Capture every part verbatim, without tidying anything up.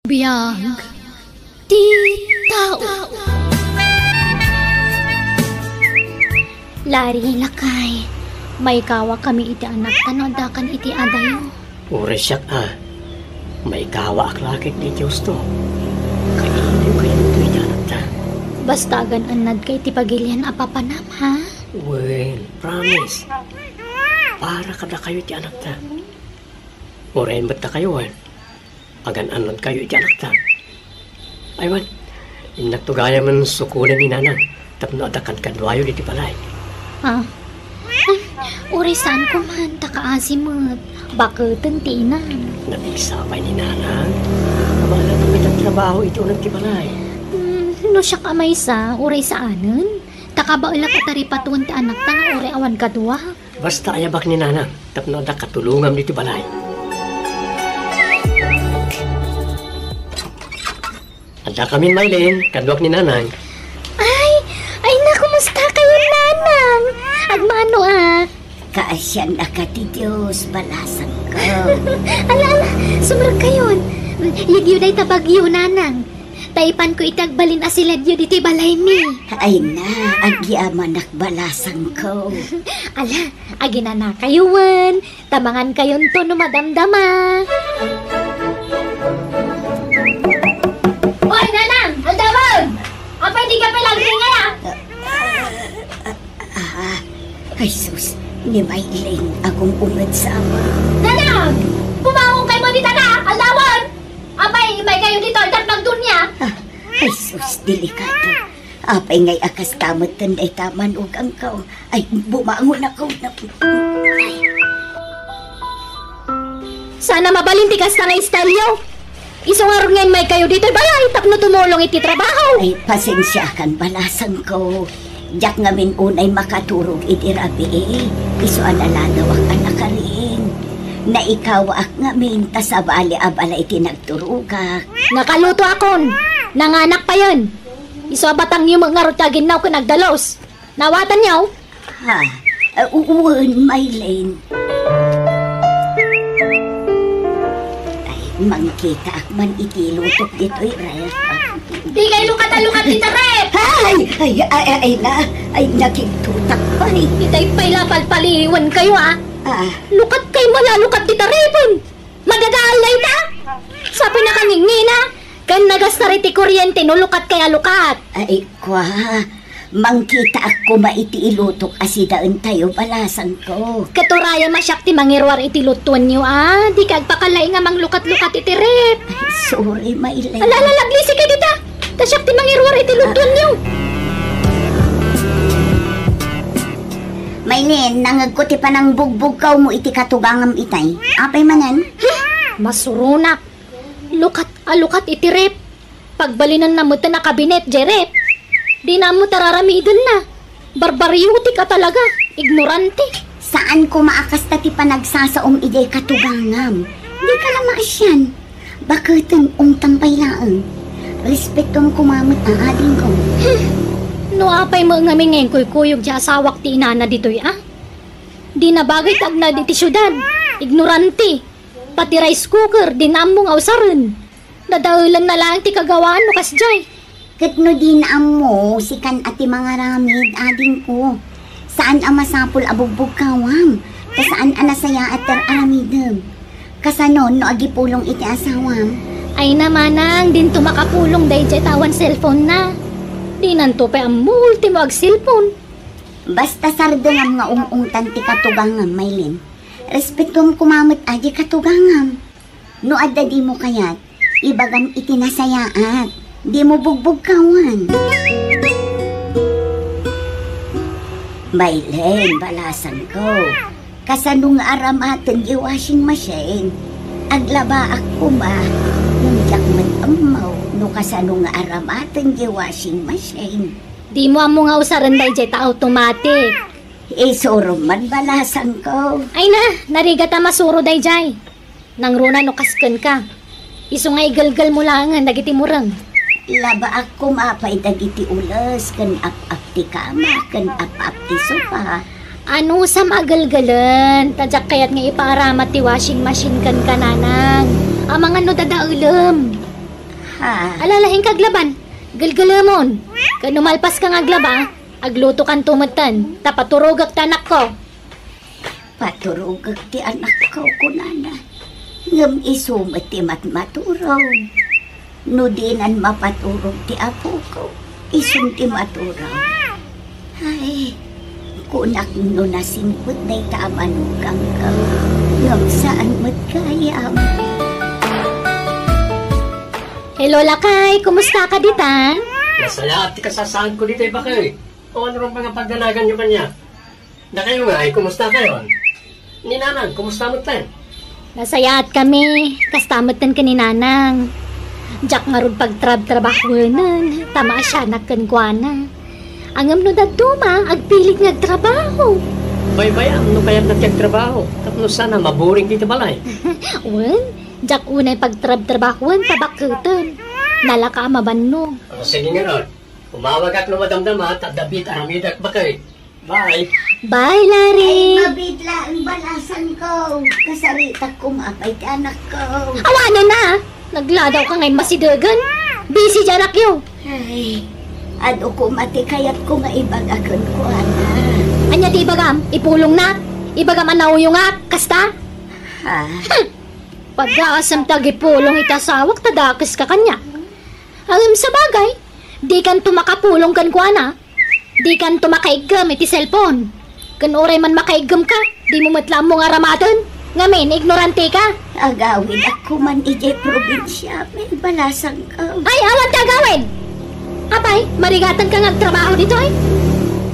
Biag ti tao. Lari, lakay, maikawakami iti anakta no addakan iti adayo. Uray siak a, maikawaak la ket ti Diosto. Kailiwkayo iti anakta. Basta agan-annadka iti pagilian a papanam, ha? Wen, promise. Para kadakayo iti anakta. Uray met dakayo, wen. Agan-annadkayo iti anakta. Ay, wen, innakto gayam sukonen ni Nanang tapno adda kadkaduayo ditoy balay. Ah. Ay, uray saan koman, ta kaasi met. Baketen ti inam. Napigsa pay ni Nanang. Kabaelan ti mayat a trabaho iti uneg ti balay. Hmm, no siak a maysa, uray saanen. Ta kabaelak a taripatuen ti anakta nga uray awan kadua. Basta ayabak ni Nanang tapno adda katulongam ditoy balay. Addakamin, Maylin, kaduak ni Nanang. Ay, ay na, kumusta kayo, Nanang? Agmano a. Kaasiannaka ti Dios, balasangko. Ala, ala, sumrek kayon. Yegyo dayta bagyo, Nanang. Ta ipanko iti agbalin a siledyo ditoy balaymi. Ay na, agyamanak, balasangko. Ala, aginanakayo wen, ta mangankayonto no madamdama. Oy, Nanang! Aldawen! Apay, di ka pala agingay, a? Ah, ay sus, ni Maylin, agum-unget sama. Nanang! Bumangon kayo mo dita na! Aldawen! Apay, imay kayo dito, aldak magdunya! Ah, ay sus, delikado. Apay ngay a kasta metten dayta manugangko. Ay, bumangon ako. Ay. Sana mabalin ti kasta nga istelyo. Isu ngarud nga immay kayo ditoy balay tapno tumulong iti trabaho. Ay, pasensiakan, balasangko. Diak ngamin unay makaturog iti rabii. Isu a naladawak a nakarin. Naikawaak ngamin ta sabali a balay ti nagturogak. Nakalutoakon. Nanganak payen. Isu a batangyo met ngarud ti aginnaw ken agdalus. Naawatanyo? Ha? Ah, u-, wen, Maylin. Ay, mangkitaak man iti lutok ditoy ref. Di kayo lukat a lukat dita ref! Ay! Ay, ay, ay, ay na. Ay, nakigtutak pay. Itay pay la palpaliwen kayo, a. Ah. Lukat kayo malalukat dita refen. Madadaal dayta? Sapay nakangingina, ken nagastar iti kuryente no lukat kay a lukat. Ay, kua, mangkitaak koma iti ilutok a sidaentayo, balasangko. Ket urayem a siak ti mangiruar iti lutuenyo, a, dika agpakalaing a manglukat-lukat iti ref. Ay, sorry, Maylin. Ala, ala, laglisi kay dita. Ta siak ti mangiruar iti lutuenyo. Maylin, nangegko ti panangbugbugkawmo iti katugangam itay. Apay manen? Huh! Masuronak. Lukat a lukat iti ref. Pagbalinenna metten a kabinet, jay ref. Dina ammo ti araramidenna. Barbariotik a talaga. Ignorante. Saan koma a kasta ti panagsasaom idiay katugangam. Dika la maasian. Baketen, ungtang pay laeng. Respetuam koma met a adingko. Hmm. No apay met ngamin nga inkuykuyog ti asawak ti inana ditoy, a? Dina bagay ti agnaed iti siudad. Ignorante. Pati rice cooker, dina ammo nga usaren. Dadaelenna laeng ti kagawaan no kasdiay. Ket no dina ammo, sikan a ti mangaramid, adingko. Saan a masapul a bugbugkawam, ta saan a nasayaat ti ar-aramidem. Kasano no agipulong iti asawam? Ay na, manang, dinto makapulong daydiay ta awan cellphone na. Dinanto pay ammo ultimo agcellphone. Basta sardengam nga ung-ungtan ti katugangam, Maylin. Respetuam koma met a di katugangam. No adda dimo kayat, ibagam iti nasayaat. Dimo bugbugkawan. Maylin, balasangko. Kasano nga aramaten di washing machine? Aglabaak koma. Ngem diak met ammo no kasano nga aramaten di washing machine. Dimo ammo nga usaren daydiay ta automatic. Isurom man, balasangko. Ay na, narigat a masuro daydiay. Nangruna no kaskenka. Isu nga igelgelmo laengen dagiti mureng. Labaak koma pay dagiti ules ken ap-ap ti kama ken ap-ap ti sopa. Anusam a gelgelen, ta diak kayat nga ipaaramat ti washing machine kenka, nanang. Amangan no dadaelem. Ha? Alalaing ka aglaban. Gelgelemon. Ken no malpas ka nga aglaba, aglutokanto metten. Ta paturogek ti anakko. Paturogek ti anakko, kunana. Ngem isu met ti matmaturog. No dinan mapaturog ti apoko, isun ti maturog. Ay, kunak no nasingpet dayta a manugangko, ngem saan met gayam. Hello, lakay. Kumusta ka dita? Nasayaat ti kasasaadko dita, bakay. O, ano ron nga pagdanaganyo kaniak? Dakayo ngay, kumusta kayon? Ni Nanang, kumusta metten? Nasayaat kami, kasta metten ken ni Nanang. Diak ngarud pagtrabtrabahuenen, ta maasianak kenkuana. Ngem no dadduma, agpilit nga agtrabaho. Baybay-am no kayatna ti agtrabaho, tapno saan a maburing dita balay. Wen, diak unay pagtrabtrabahoen ta bakketen. Nalaka a mabannog. O, sige ngarud. Umawagak no madamdama, ta adda biit aramidek, bakay. Bye. Bye, Larry. Ay, mabiit laeng balasanko. Kasaritak koma pay ti anakko. Awanen na. Nagladaw ka ngay masidegen. Busy di anakyo. Ay, adu koma ti kayatko nga ibaga kenkuana. Ania ti ibagam? Ipulongnak? Ibagam a nauyongak? Kasta? Ha? Hmm. Pagaasam ti agipulong iti asawak ta dakeska kaniak. Ngem sabagay, dikanto makapulong kenkuana. Dikanto makaiggem iti cellphone. Ken uray man makaiggemka, dimo met la ammo nga aramaten. Ngamin, ignorantika. Agawidak koman idiay probinsia, may balasangko. Ay, awan ti agawid! Apay, marigatanka nga agtrabaho ditoy?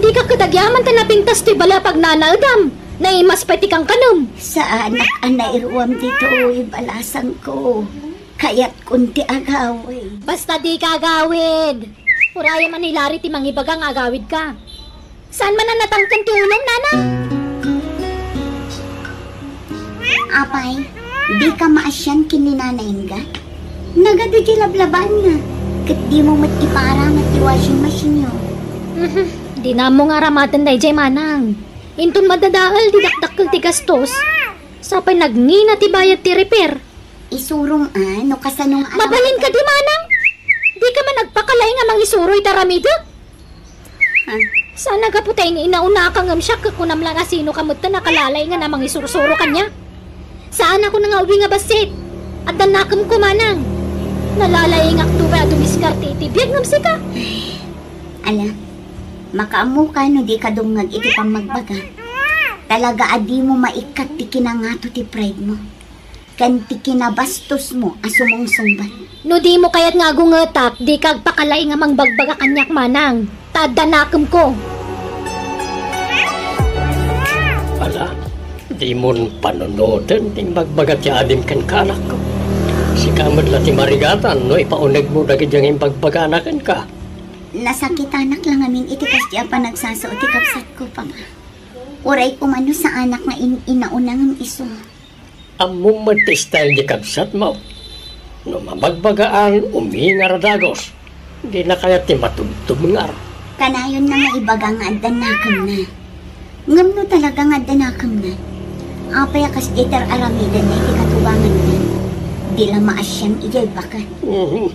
Dika ket agyaman ta napintas toy bale a pagnanaedam. Naimas pay ti kankanem. Saanak a nairuam ditoy, balasangko. Kayatkon ti agawid. Basta dika agawid. Urayem a ni Larry ti mangibaga nga agawidka. Saan man a natangken ti ulom, Nanang? Apay, dika maasian ken ni Nanay Inga? Nagadu ti lablabaanna, ket dimo met ipaaramat ti washing machine-yo. Mhm. Dina ammo nga aramaten daydiay, Manang. Inton madadael ti dakdakkel ti gastos, sapay nagngina ti bayad ti repair. Isurom a, no kasano nga alam. Mabalin ka di, Manang? Dika man agpakalaing a mangisuro iti aramidek? Ha? Saan a gapu ta inaunaka ngem siak, kunam laeng a sinoka metten a kalalaingan a mangisursuro kaniak? Saan a kuna nga ubing a bassit. Adda nakemko, Manang. Nalalaingakto pay a dumiskarte iti biag ngem sika. Ala, makaammoka no dika dumngeg iti pammagbaga. Talaga a dimo maikkat ti kinangato ti pride-mo. Ken ti kinabastosmo a sumungsungbat. No dimo kayat nga agungetak, dika agpakalaing a mangbagbaga kaniak, Manang, ta adda nakemko. Ala, dimon panunoten ti imbagbaga ti adim kenka, anakko. Sika met la ti marigatan no ipaunegmo dagiti nga imbagbagana kenka. Nasakitanak la ngamin iti kasdi a panagsasao ti kabsatko, Papa. Uray koma no saanak nga in-inauna ngem isu. Ammom met ti style di kabsatmo. No mabagbagaan, umingar a dagus. Dina kayat ti matubtubngar. Kanayonna nga ibaga nga adda nakemna. Ngem no talaga nga adda nakemna, apay a kasdiay ti ar-aramidenna iti katubanganna? Di la maasian idiay baket. Mhm.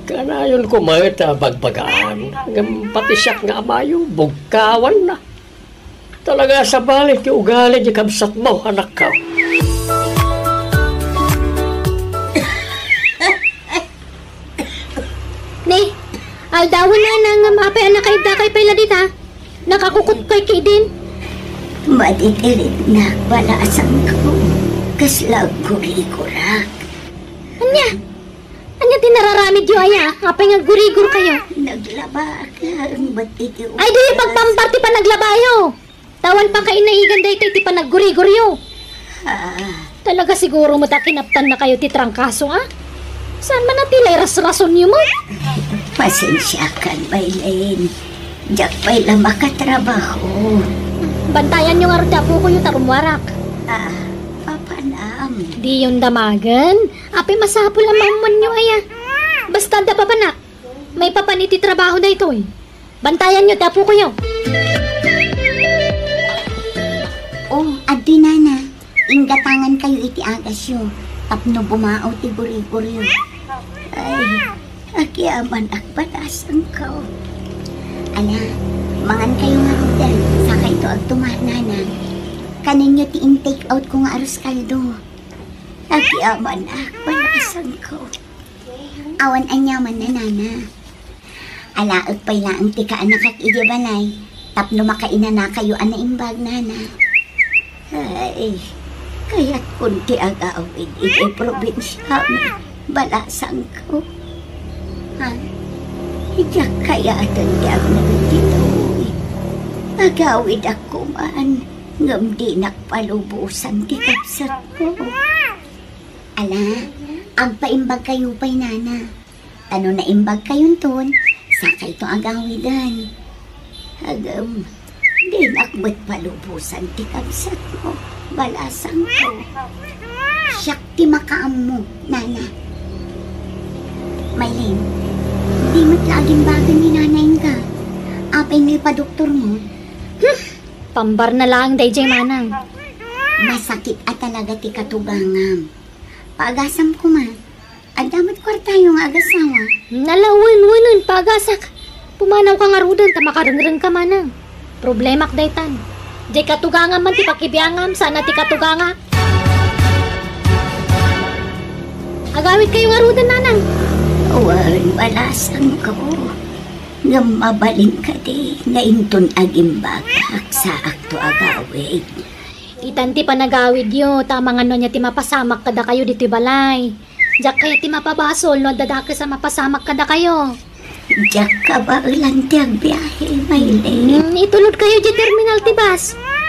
Kanayon koma met a bagbagaan. Ngem pati siak nga amayo, bugkawanna. Talaga a sabali ti ugali di kabsatmo, anakko. Ni, aldawen na, Nanang, apay a nakaiddakay pay la dita? Nakakukutkay ketdin. Maditiritnak, balasangko. Kasla aggurigurak. Ania? Ania ti nararamidyo aya? Apay nga aggurigurkayo? Naglabak laeng met iti. Ay, di pagpampar ti panaglabayo. Ta awan pakainaigan daytoy ti panagguriguryo. Ah. Talaga siguro met a kinaptannakayo ti trangkaso, a? Saan man a ti la irasrasonyo met? Pasensiakan, Maylin. Diak pay la makatrabaho. Bantayanyo ngarud ti apokoyo ta rummuarak. Ah, papanam. Diyon damagen. Apay masapul a maammoanyo aya. Basta adda papanak. Maipapan iti trabaho daytoy. Bantayanyo ti apokoyo. Oh, adtoy, Nana. Inggatangankayo iti agasyo tapno bumao ti guriguryo. Ay, Agyamanak, balasangko. Ala, mangan kayo ngaruden, sakayto agtumar, nanang. Kanenyo ti in-take out ko nga arroz caldo. Agyamanak, balasangko. Awan aniamanna, nana. Alaek pay laeng ti kaanakak idiay balay tapno makainanakayo a naimbag, nana. Ay, kayatkon ti agawid idiay probinsiami, balasangko. Ha? Diak kayaten ti agnaed ditoy. Agawidak koman, ngem dinak palubosan ti kabsatmo. Ala, agpaimbagkayo pay, nana. Ta no naimbagkayonton, sakayto agawiden. Agem, dinak met palubosan ti kabsatmo, balasangko. Siak ti makaammo, nana. Maylin, di met la agimbagan ni nanay nga. Apay no ipadoktormo? Hmm, pambarna laeng daydiay, manang. Masakit a talaga ti katugangam. Paagasam koma. Adda met kuartayo nga agasawa. Nala, wen, wenen, paagasak. Pumanawka ngaruden ta makarengrengka, manang. Problemak daytan. Diay katugangam man ti pakibiangam, saan a ti katugangak. Agawidkayo ngaruden, nanang. Wen, balasangko. Ngem mabalin kadi nga inton agimbagak, saakto agawid. Itan ti panagawidyo, ta amangan no ania ti mapasamak kadakayo ditoy balay. Diak kayat ti mapabasol no adda dakes a mapasamak kadakayo. Diak kabaelan ti agbiahe, Maylin. Hmm, itulodkayo diay terminal ti bus.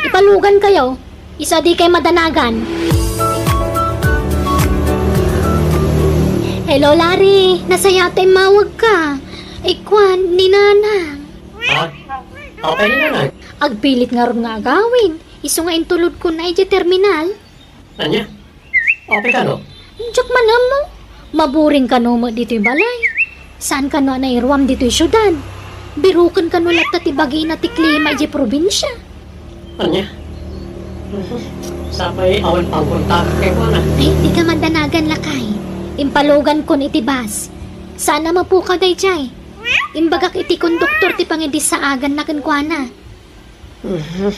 Ipalugankayo. Isu a dikay madanagan. Hello, Larry. Nasayaat ta immawagka. Ikuan ni Nanang. Ha? Apay ni Nanang? Agpilit ngarud nga agawid. Isu nga intulodkon idiay terminal. Ania? Apay kano? Diak man ammo. Maburing kano met ditoy balay. Saan kano a nairuam ditoy siudad? Biroken kano latta ti bagina ti klima idiay probinsia? Ania? Sapay awan pangkontak kenkuana. Ay, dika madanagan, lakay. Impalugankon iti bus. Saan a mapukaw daydiay. Imbagak iti konduktor ti pangidisaaganna kenkuana. Mhm.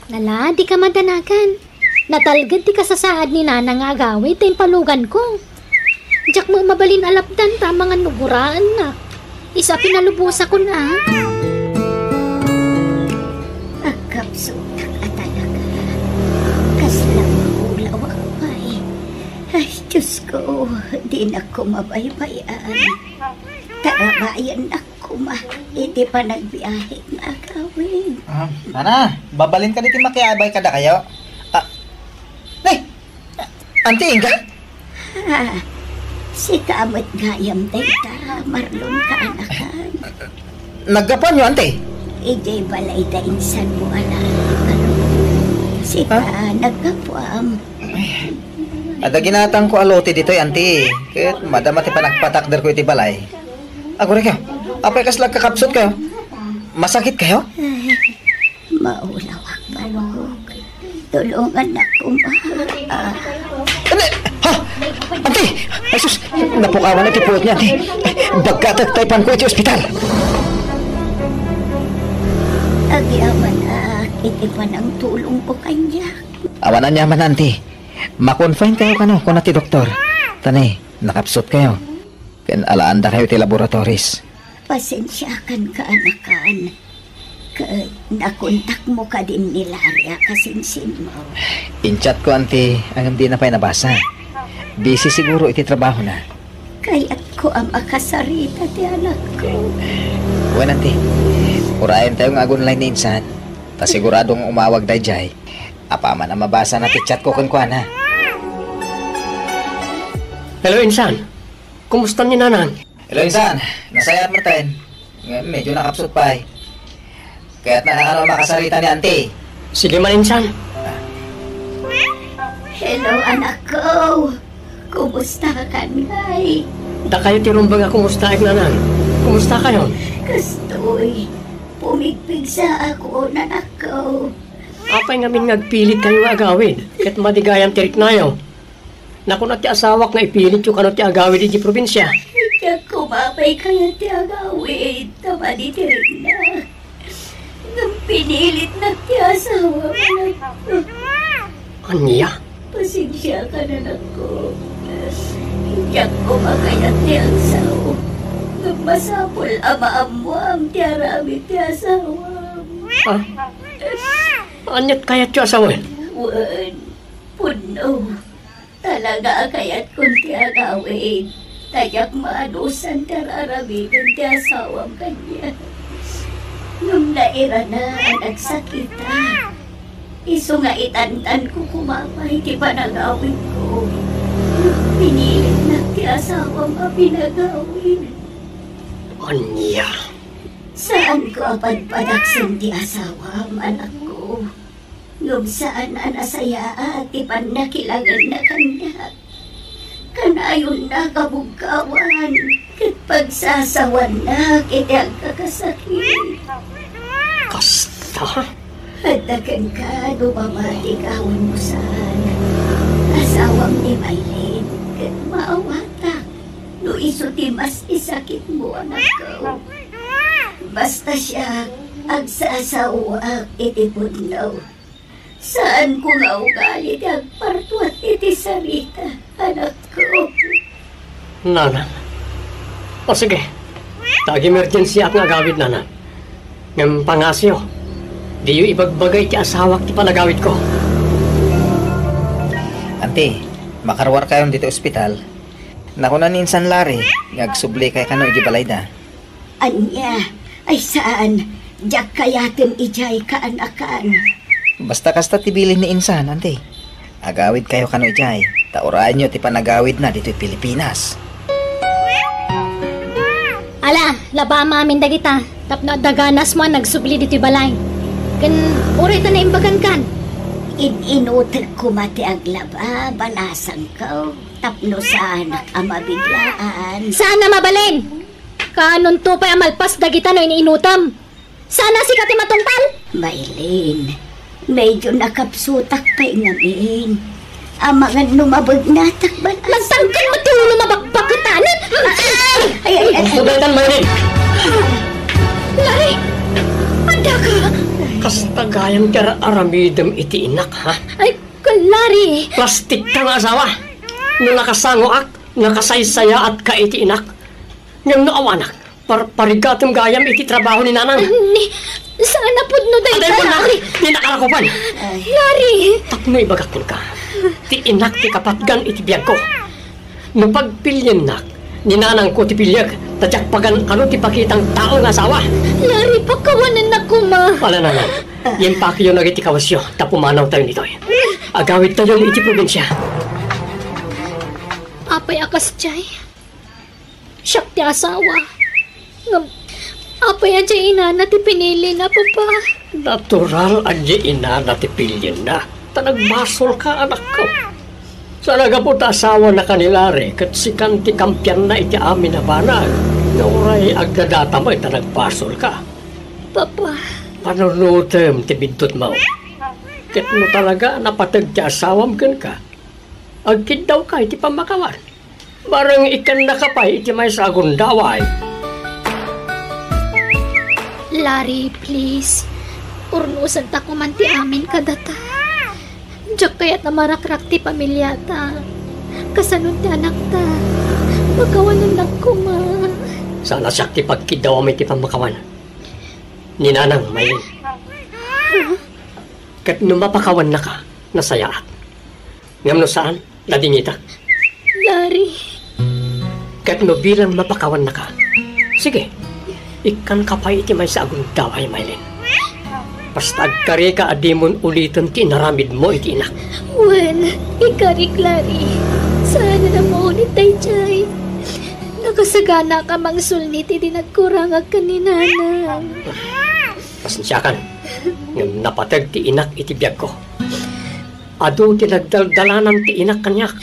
Nala, dika madanagan. Natalged ti kasasaad ni Nana nga agawid ta impaluganko. Diak met mabalin a lapdan ta amangan no guraennak. Isu a pinalubosakon a. Agkapsutak a talaga. Kasla maulawak pay. Ay, Diosko, dinak ko mabaybay-an. Tarabayannak koma iti panagbiahe nga agawid. Ah, Nana, babalinka ditoy makiabay kadakayo? Ah, nay! Auntie Inga? Ah, sika met gayam dayta, Marlon kaanakan. Naggapuanyo, Auntie? Idiay balay da insan mo, ala, Marlon. Sika, Ha? naggapuam. Adda ginatangko a lote ditoy, Auntie. Ket madama ti panagpatakderko iti balay. Aguraykayo. Apay kasla agkakapsutkayo? Masakitkayo? Ay, maulawak, Balog. Tulongannak koma. Ah. Ania? Ha? Auntie! Ay, sus! Napukawan ti puot niya, Auntie. Baggatek ta ipanko iti ospital. Agyamanak iti panangtulongmo kaniak. Awan aniaman, Auntie. Ma-confine kayo kano, kuna ti doktor. Ta ni, nakapsutkayo. Ken alaandakayo iti laboratories. Pasensiakan, kaanakan. Ket nakontakmo kadin ni Larry a kasinsinmo? In-chatko, Auntie, ngem dina pay nabasa. Busy siguro iti trabahona. Kayatko a makasarita ti anakko. Wen, Auntie. Urayentayo nga agunlay ni insan. Ta sigurado nga umawag daydiay. Apaman a mabasana ti chatko kenkuana. Hello, insan. Kumusta ni Nanang? Hello, insan. Nasayaat metten. Ngem medyo nakapsut pay. Kayatna nga ano makasarita ni Auntie. Sige man, insan. Hello, anakko. Kumusta ka, ngay? Dakayo ti rumbeng a kumustaek, Nanang. Kumusta kayon? Kastoy. Pumigpigsaak, anakko. Apay ngamin nga agpilitkayo nga agawid, ket madi gayam ti riknayo? Nakuna ti asawak nga ipilityo kano ti agawid idiay probinsia. Diak koma Apay kayat ti agawid ta madi ti rikna? Ngem pinilitnak ti asawa, anakko. Ania? Pasiensiakan, anakko. Diak koma kayat ti agsao. Ngem masapul a maammoam ti aramid ti asawam. Ah? Aniat kayatyo a sawen? Wen, pudno. Talaga a kayatkon ti agawid, ta diak maanusan ti ar-aramiden ti asawam kaniak. Ngem nairana a nagsakita. Isu nga itantanko koma pay ti panagawidko. Pinilitnak ti asawam a pinagawid. Ania? Saanko a padpadaksen ti asawam, anakko. Ngem saan a nasayaat ti pannakilangenna kaniak. Kanayonna kabugkawan ket pagsasawannak iti agkakasakit. Kasta? Adda kenka no mamatik awan mo saan. Asawam ni Maylin ket maawatak no isu ti mas isakitmo, anakko. Basta siak, agsasaoak iti pudno. Saanko nga ugali ti agpartuat iti sarita, anakko. Nanang. O sige. Ta ag-emergensiak nga agawid, nanang. Ngem pangasiyo, diyo ibagbaga iti asawak ti panagawidko. Anti, makaruarkayon ditoy ospital. Nakuna ni Insan Larry nga agsublikayo kano iti balayda. Ania? Ay saan, diak kayaten idiay kaanakan. Basta kasta ti bilin ni Insan, anti. Agawidkayo kano idiay, ta urayenyo ti panagawidna ditoy Pilipinas. Ala, labam amin dagita, tapno adda ganasmo a nagsubli ditoy balay. Ken uray ta naimbagankan. In-inutek koma ti aglaba, balasangko, tapno saanak a mabiglaan. Saan a mabalin? Kaanonto pay a malpas dagita no in-inutem? Saan a sika ti matungpal? Maylin, medyo nakapsutak pay ngamin. Amangan no mabegnatak balas. Magtangken met ti ulo, mabakbaketanen. Ay, ay, ay, ay. Basta daytan, Maylin. Larry! Addaka! Kasta gayam ti ar-aramidem iti inak, ha? Ay, Larry! Plastikka nga asawa! No nakasangoak, nakasaysayaatka iti inak. Ngem no awanak, parparigatem gayam iti trabaho ni Nanang. Ni, saan a pudno dayta, Larry. Di nakarakupan. Larry! Tapno ibagak kenka, ti inak ti kapatgan iti biagko. No pagpiliennak, ni Nanangko ti piliek, ta diak pagan-ano ti pakitang tao nga asawa. Larry, pakawanennak koma. Ala, Nanang, impakiyo dagiti kawesyo, ta pumanawtayon ditoy. Agawidtayon iti probinsia. Apay a kasdiay? Siak ti asawa. Ngem, apay a diay inana ti pinilina, Papa? Natural a diay inana ti pilienna. Ta nagbasolka, anakko. Sa nagapu ta asawanaka ni Larry, ket sikan ti kampianna iti amin a banag. Nga uray agdadata met ta nagbasolka. Papa. Panunotem ti biddutmo. Ket no talaga a napateg ti asawam kenka, agkiddawka iti pammakawan. Bareng ikkannaka pay iti maysa a gundaway. Larry, please. Urnosenta koman ti amin kadata. Diak kayat a marakrak ti pamiliata. Kasano ti anakta? Pakawanennak koma. Saan a siak ti pagkiddawam iti pammakawan. Ni Nanang, Maylin. Ket no mapakawannaka, nasayaat. Ngem no saan, nadingitak. Larry. Ket no bilang mapakawannaka, sige, ikkanka pay iti maysa a gundaway, Maylin. Basta agkarika a dimon uliten ti inaramidmo iti inak. Wen, ikarik, Larry. Saan a maulit daydiay. Nakasaganaka mangsulni ti di nagkurangag ken ni Nanang. Pasensiakan, ngem napateg ti inak iti biagko. Adu ti nagdaldalanan ti inak kaniak.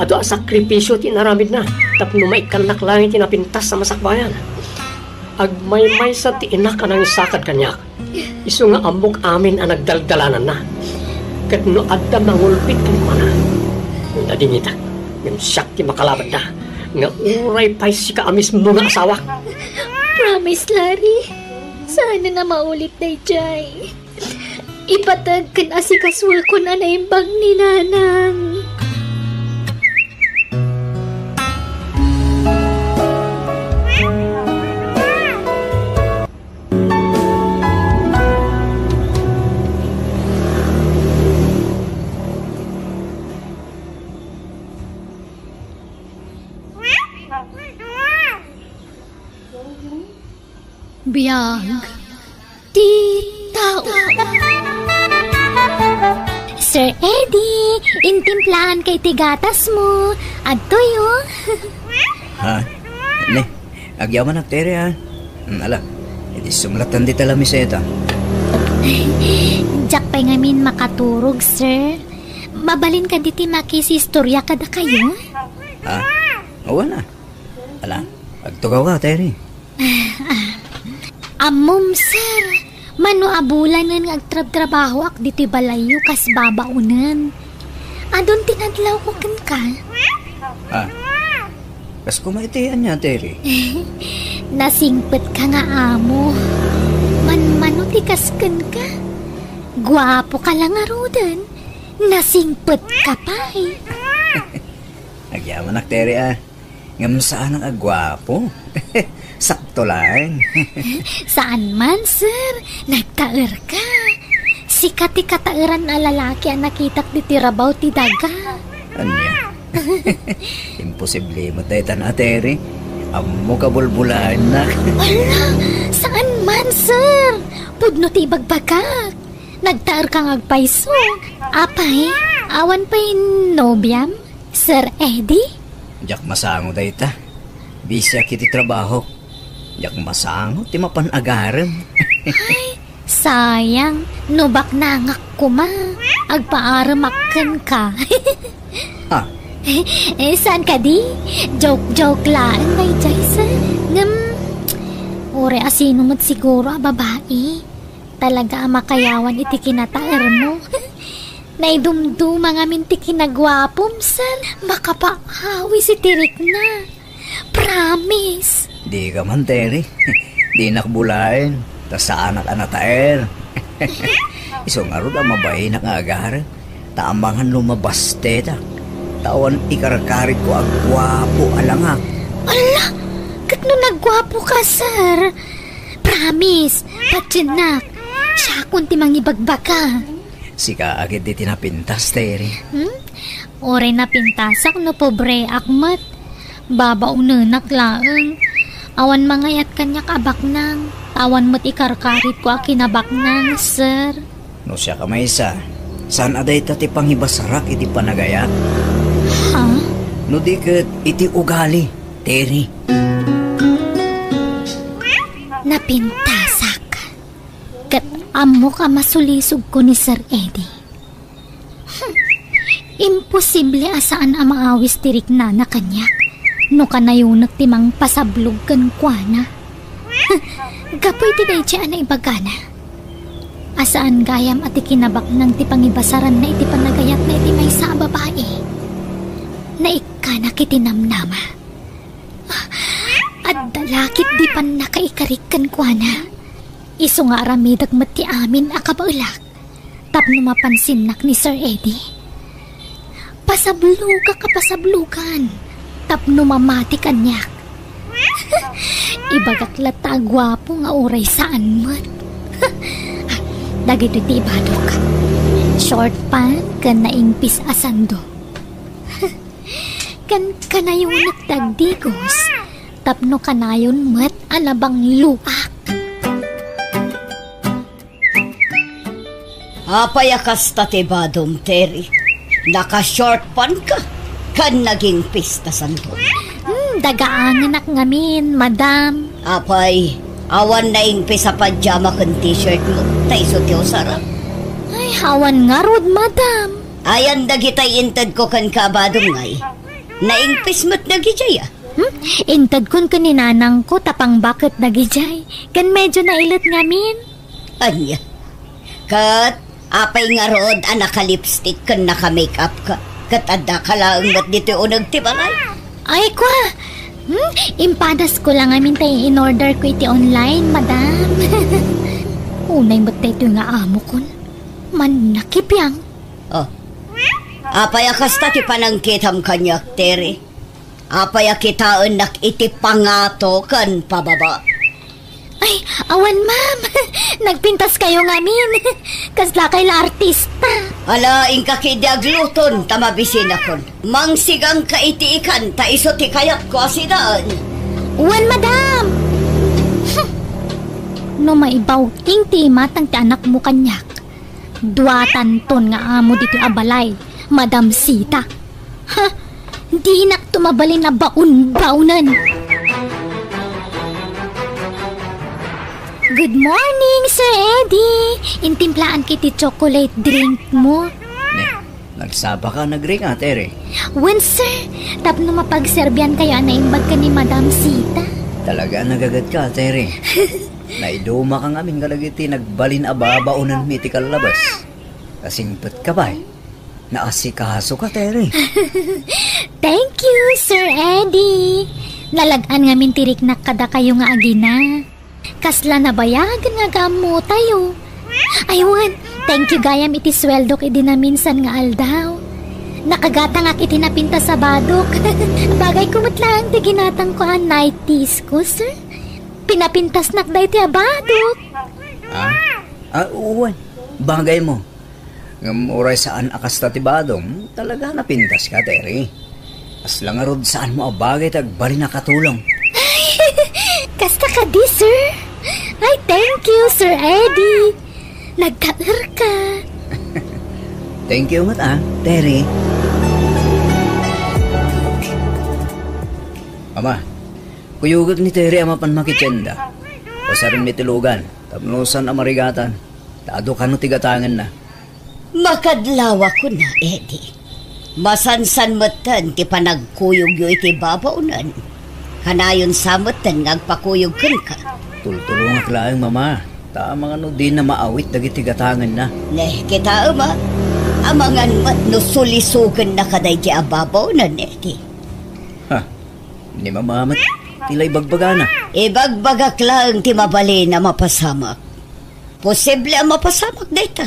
Adu a sakripisio ti inaramidna tapno maikkannak laeng iti napintas a masakbayan. Agmaymaysa ti inak a nangisakad kaniak. Isu nga ammok amin a nagdaldalananna. Ket no adda mangulbit kenkuana, nadingitak, ngem siak ti makalabanda. nga uray pay sika a mismo nga asawa. Promise, Larry. Saan a maulit dayjay. Ipateg ken asikasuekon a naimbag ni Nanang. Biag ti tao. Sir Eddie, intimplaanka iti gatasmo. Adtoy, o. Ha? Ne, agyamanak, Terry, ha? Hmm, ala, idi sumlatan dita lamiseta. Diak pay ngamin makaturog, sir. Mabalin kadi ti makisistoria kadakayo? Ha? Awan a. Ala, agtugaw ka, Terry. Ammom, sir, mano a bulanen nga agtrabtrabahoak ditoy balayyo kas babaonen. Adun ti nadlawko kenka. Ah, kas kuma iti ania, Terry? Nasingpetka nga amo. Manmano ti kas kenka? Guapoka la ngaruden. Nasingpetka pay. Agyamanak, Terry, ah. Ngem saanak a guapo. Sakto laeng. Saan man, sir. Nagtaerka. Sika ti kataeran a lalaki a nakitak ditoy rabaw ti daga. Ania? Imposible met dayta, Terry. Ammok a bulbulaennak. Ala, saan man, sir. Pudno ti ibagbagak. Nagtaerka nga agpayso. Apay, awan pay nobiam? Sir Eddie? Diak masango dayta. Bisiak iti trabaho. Diak masango ti mapan agarem. Ay, sayang. No baknangak koma, agpaaremak kenka. Ah. Eh, saan kadi? Joke-joke laeng dayjay, sir. Ngem, uray a sino met siguro a babae. Talaga a makayawan iti kinataermo. Naidumduma ngamin ti kinaguapom, sir. Makapaawis iti rikna. Promise. Dika man, Terry. Dinak bulaen. Ta saanak a nataer. Isu ngarud a mabainak nga agarem. Ta amangan no mabastetak. Ta awan ikarkaritko a guapo a langak. Ala! Ket no nagguapoka, sir? Promise, patiennak. Siakon ti mangibagbaga. Sika a ketdi ti napintas, Terry. Hmm? Uray napintasak no pobreak met. Babaonenak laeng. Awan mangayat kaniak a baknang. Awan met ikarkaritko a kinabaknang, sir. No siak a maysa, saan a dayta ti pangibasarak iti panagayat? Ha? No di ket iti ugali, Terry. Napintasak. Ket ammok a masulisogko ni Sir Eddie. Hmm. Imposible a saan a maawis ti riknana kaniak no kanayonek ti mangpasablog kenkuana. Gapu iti daydiay a naibagana, a saan gayam a ti kinabaknang ti pangibasaranna iti panagayatna iti maysa a babai, naikkanak iti namnama. Adda la ketdi pannakaikarik kenkuana. Isu nga aramidek met ti amin a kabaelak tapno mapansinnak ni Sir Eddie. Pasablogak a pasablogan tapno mamati kaniak. Ibagak latta a guapo nga uray saan met. Dagitoy ti ibadok. Short pant ken naingpis a sando. Ken kanayonek ti agdigos tapno kanayon met a nabangloak. Apay a kasta ti badom, Terry? Naka-short pant ka, ken nagingpis ta sando. Hmm, dagaangenak ngamin, madam. Apay, awan naingpis a pajama ken t-shirt mo, ta isu ti usarem? Ay, awan ngarud, madam. Ayan dagitay intedko kenka a badom ngay. Naingpis met dagidiay, a. Hmm? Intedkon ken ni nanangko ta pangbaket dagidiay. Ken medyo nailet ngamin. Ania? Ket apay ngarud a naka-lipstick ken naka-makeup ka? Ket addaka laeng met ditoy uneg ti balay? Ay, kwa! Hmm? Impadasko la ngamin ta in-order ko iti online, madam. Unay met daytoy nga amokon. Mannakipiang. Oh. Apay a kasta ti panangkitam kaniak, Terry? Apay a kitaennak iti pangato ken pababa? Ay, awan, ma'am. Nagpintaskayo ngamin. Kaslakay la artista. Ala, inka ketdi agluton ta mabisinakon. Mangsigangka iti ikan ta isu ti kayatko a sidaen. Wen, madam. Hmm. No maibawting ti imatang ti anakmo kaniak, duatanton nga amo ditoy a balay, Madam Sita. Ha? Dinakto mabalin a baon-baonen. Good morning, Sir Eddie. Intimplaanka iti chocolate drink mo. Ne, nagsapaka, nagringa, Terry? Wen, sir. Tapno mapagserbiankayo a naimbag ken ni Madam Sita. Talaga, nagagetka, Terry. Naidumaka ngamin kadagiti nagbalin a babaonenmi iti kallabas. Kasingpetka pay. Naasikasoka, Terry. Thank you, Sir Eddie. Nalag-an ngamin ti riknak kadakayo nga agina. Kasla nabayagen nga agammotayo. Ay, wen, thank you gayam iti sueldok idi naminsan nga aldaw. Nakagatangak iti napintas a badok. Bagayko met laeng ti ginatangko a nighties ko, sir. Pinapintasnak daytoy a badok. Ah? Ah, wen. Bagaymo. Ngem uray saan a kasta ti badom, talaga napintaska, Terry. Kasla ngarud saanmo a bagay ti agbalin a katulong. Ay, kasta kadi, sir? Ay, thank you, Sir Eddie. Nagkaerka. Thank you met, ah, Terry. Mama, kuyogek ni Terry a mapan makitienda. Pasarenmi ti lugan, tapno saan a marigatan. Ta adu kano ti gatangenna. Makadlawakon, Eddie. Masansan metten ti panagkuyogyo iti babaonen. Kanayon sa metten nga agpakuyog kenka. Tultulongak laeng, Mama. Ta amangan no dina maawit dagiti gatangenna. Ne, kitaem, a. Amangan met no sulisogennaka daydiay a babaonen, Eddie. Ha, ni Mama met ti la ibagbagana. Ibagbagak laeng ti mabalin a mapasamak. Posible a mapasamak dayta.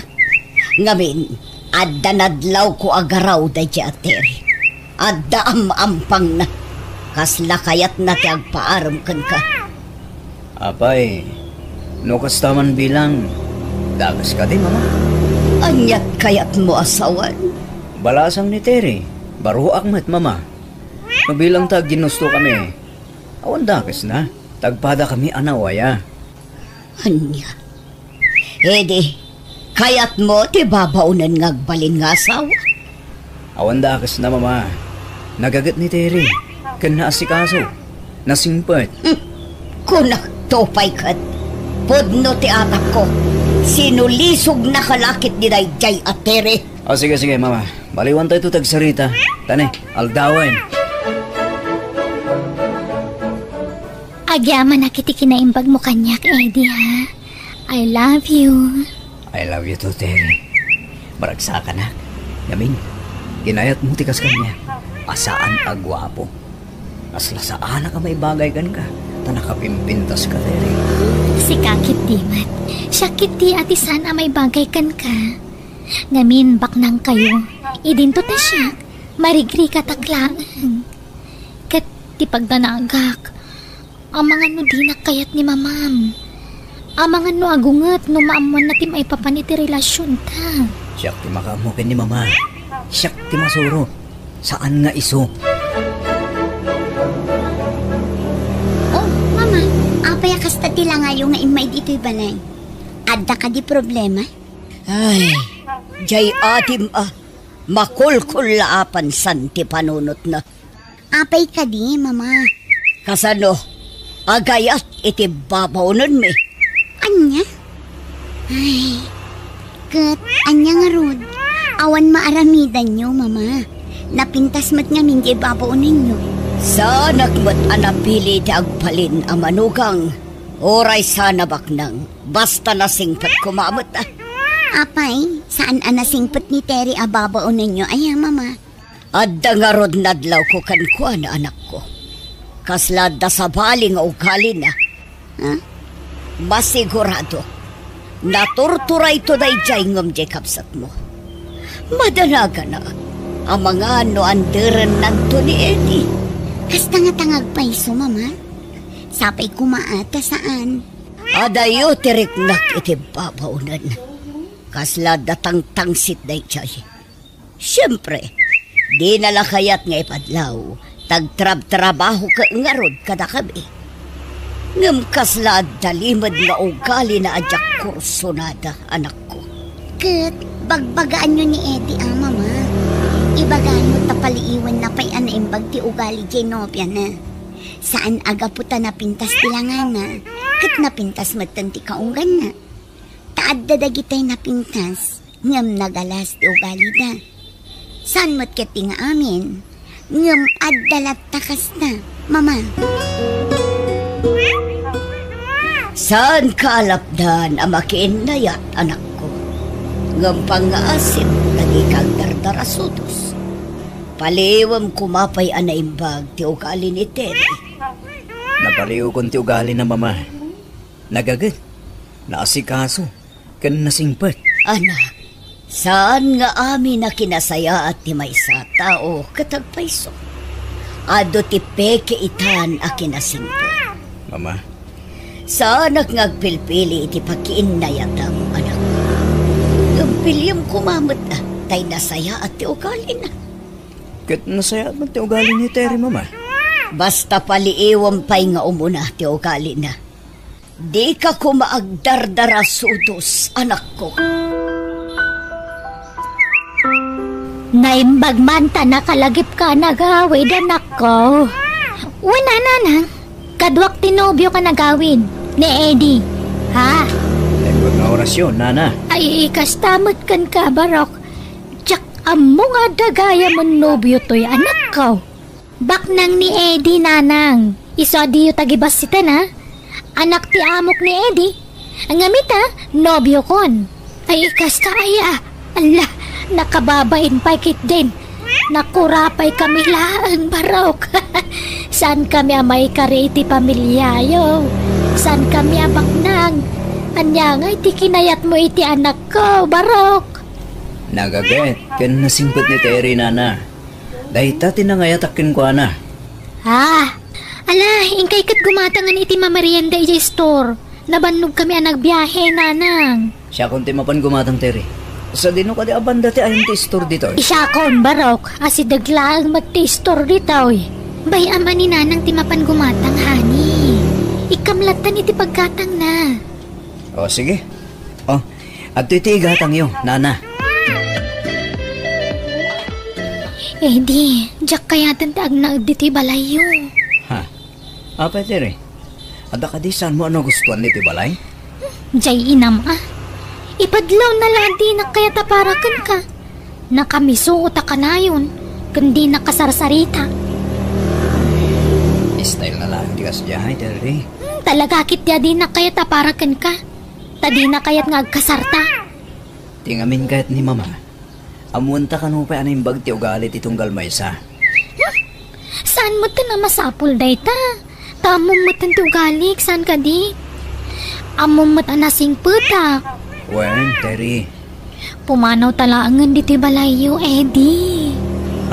Ngamin, adda nadlawko a garaw daydiay a Terry. Adda am-ampangna. Kasla kayatna ti agpaarem kenka. Apay, no kasta man bilang, dakes kadi, Mama? Aniat kayatmo a sawen? Balasang ni Terry, baruak met, Mama. No bilang ta aginustokami, awan dakesna, ta agpadakami a nawaya. Ania? Idi, kayatmo ti babaonen nga agbalin nga asawa? Awan dakesna, Mama. Nagaget ni Terry, ken naasikaso. Nasingpet. Hmm. Kunakto pay ket, pudno ti atakko. Sinulisognaka la ketdi daydiay a Terry. O, sige, sige, Mama. Baliwantayto ti agsarita. Tani, aldawen. Agyamanak iti kinaimbagmo kaniak, Eddie, ha? I love you. I love you too, Terry. Maragsakanak. Ngamin, kinayatmo ti kas kaniak a saan a guapo. Kasla saanak a maibagay kenka, ta nakapimpintaska, Terry. Sika ketdi met. Siak ketdi a ti saan a maibagay kenka. Ngamin, baknangkayo. Idinto ta siak, marigrigatak laeng. Ket ti pagdanagak, amangan no dinak kayat ni Mamam. Amangan no agunget no maammoanna ti maipapan iti relasionta. Siak ti makaammo ken ni Mama. Siak ti masuro. Saan nga isu. Oh, Mama, apay a kasta ti langayo nga immaid itoy balay? Adda kadi problema? Ay, jay adim a, makulkullaapan san ti panunotna. Apay kadi, Mama? Kasano? Agayat iti babaonenmi. Ania? Ay, ket ania ngarud? Awan maaramidanyo, Mama. Napintas met ngamin ti babaonenyo. Saanak met a napili ti agbalin a manugang. Uray saan a baknang, basta nasingpet koma met, a. Apay, saan a nasingpet ni Terry a babaonenyo, aya, Mama? Adda ngarud nadlawko kenkuana, anakko. Kasla adda sabali nga ugalina. Ha? Masigurado, naturturayto daydiay ngem diay kabsatmo. Madanagana, amangan no anderennanto ni Eddie. Kasta nga tangag payso, Mama. Sapay koma a ta saan. Adayo ti riknak iti babaonen. Kasla adda tangtangsit daydiay. Siempre, dina la kayat nga ipadlaw, ta agtrabtrabaho ket ngarud kadakami. Ngem kasla adda limed nga ugalina a diak kursunada, anakko. Ket bagbagaanyo ni Eddie a, Mama. Ibagaanyo ta paliiwenna pay a naimbag ti ugali diay nobiana. Saan a gapu ta napintas ti langana, ket napintas metten ti kaungganna. Ta adda dagitay napintas, ngem nagalas ti ugalida. Saan met ketdi nga amin, ngem adda latta kasta, Mama. Saanka a lapdan a makiinnayat, anakko. Ngem pangngaasim ta dika agdardarasudos. Paliiwem koma pay a naimbag ti ugali ni Terry. Napaliiwkon ti ugalina, Mama. Nagaget, naasikaso, ken nasingpet. Anak, saan nga amin a kinasayaat ti maysa a tao ket agpayso. Adu ti peke itan a kinasingpet. Mama. Saanak nga agpilpili iti pakiinnayatam, anak. Ngem piliem koma met, tay nasayaat ti ugalina. Ket nasayaat met ti ugali ni Terry, Mama. Basta paliiwem pay nga umuna ti ugalina. Dika koma agdardarasudos, anakko. Naimbag man ta nakalagipka a nagawid, anakko. Wen a, nanang, kaduak ti nobio a nagawid, ni Eddie. Ha? Naimbag nga orasyo, nana. Ay, kasta met kenka, Barok. Diak ammo nga adda gayam a nobio toy, anakko. Baknang ni Eddie, nanang. Isu a diyo tagibassiten, a. Anak ti amok ni Eddie. Ngem ita, nobiokon. Ay, kasta aya. Ala, nakababain pay ketdin. Nakura pay kami laeng, Barok. Saan kami a maikari iti pamiliayo? Saan kami a baknang? Ania ngay ti kinayatmo iti anakko, Barok? Nagaget ken nasingpet ni Terry, nana. Dayta ti nangayatak kenkuana. Ah, ala, inkay ket gumatangan iti mamerienda idiay store. Nabannogkami a nagbiahe, nanang. Siakon ti mapan gumatang, Terry. Sadino kadi a banda ti ayan ti store ditoy? Siakon, Barok. Asideg laeng met ti store ditoy. Bay-am a ni nanang ti mapan gumatang, honey. Ikkam lattan iti paggatangna. O, sige. O, adtoy ti igatangyo, nana. Eddie, diak kayaten ti agnaed ditoy balayyo. Ha? Apay, Terry? Adda kadi saanmo a nagustuan iti balay? Diay inam, a. Ipadlawna la a dinak kayat a para kenka. Nakamiso ta kanayon, ken dinak kasarsarita. Style na laeng ti kasdiay, Terry. Hmm, talaga ketdi a dinak kayat a para kenka. Ta dinak kayat nga agkasarta. Ti ngamin kayat ni Mama, ammoenta kano pay a naimbag ti ugali ti tunggal maysa. Hmm? Saan metten a masapul dayta? Ta ammom metten ti ugalik, saan kadi? Ammom met a nasingpetak. Wen, Terry. Pumanawta laengen ditoy balayyo, Eddie.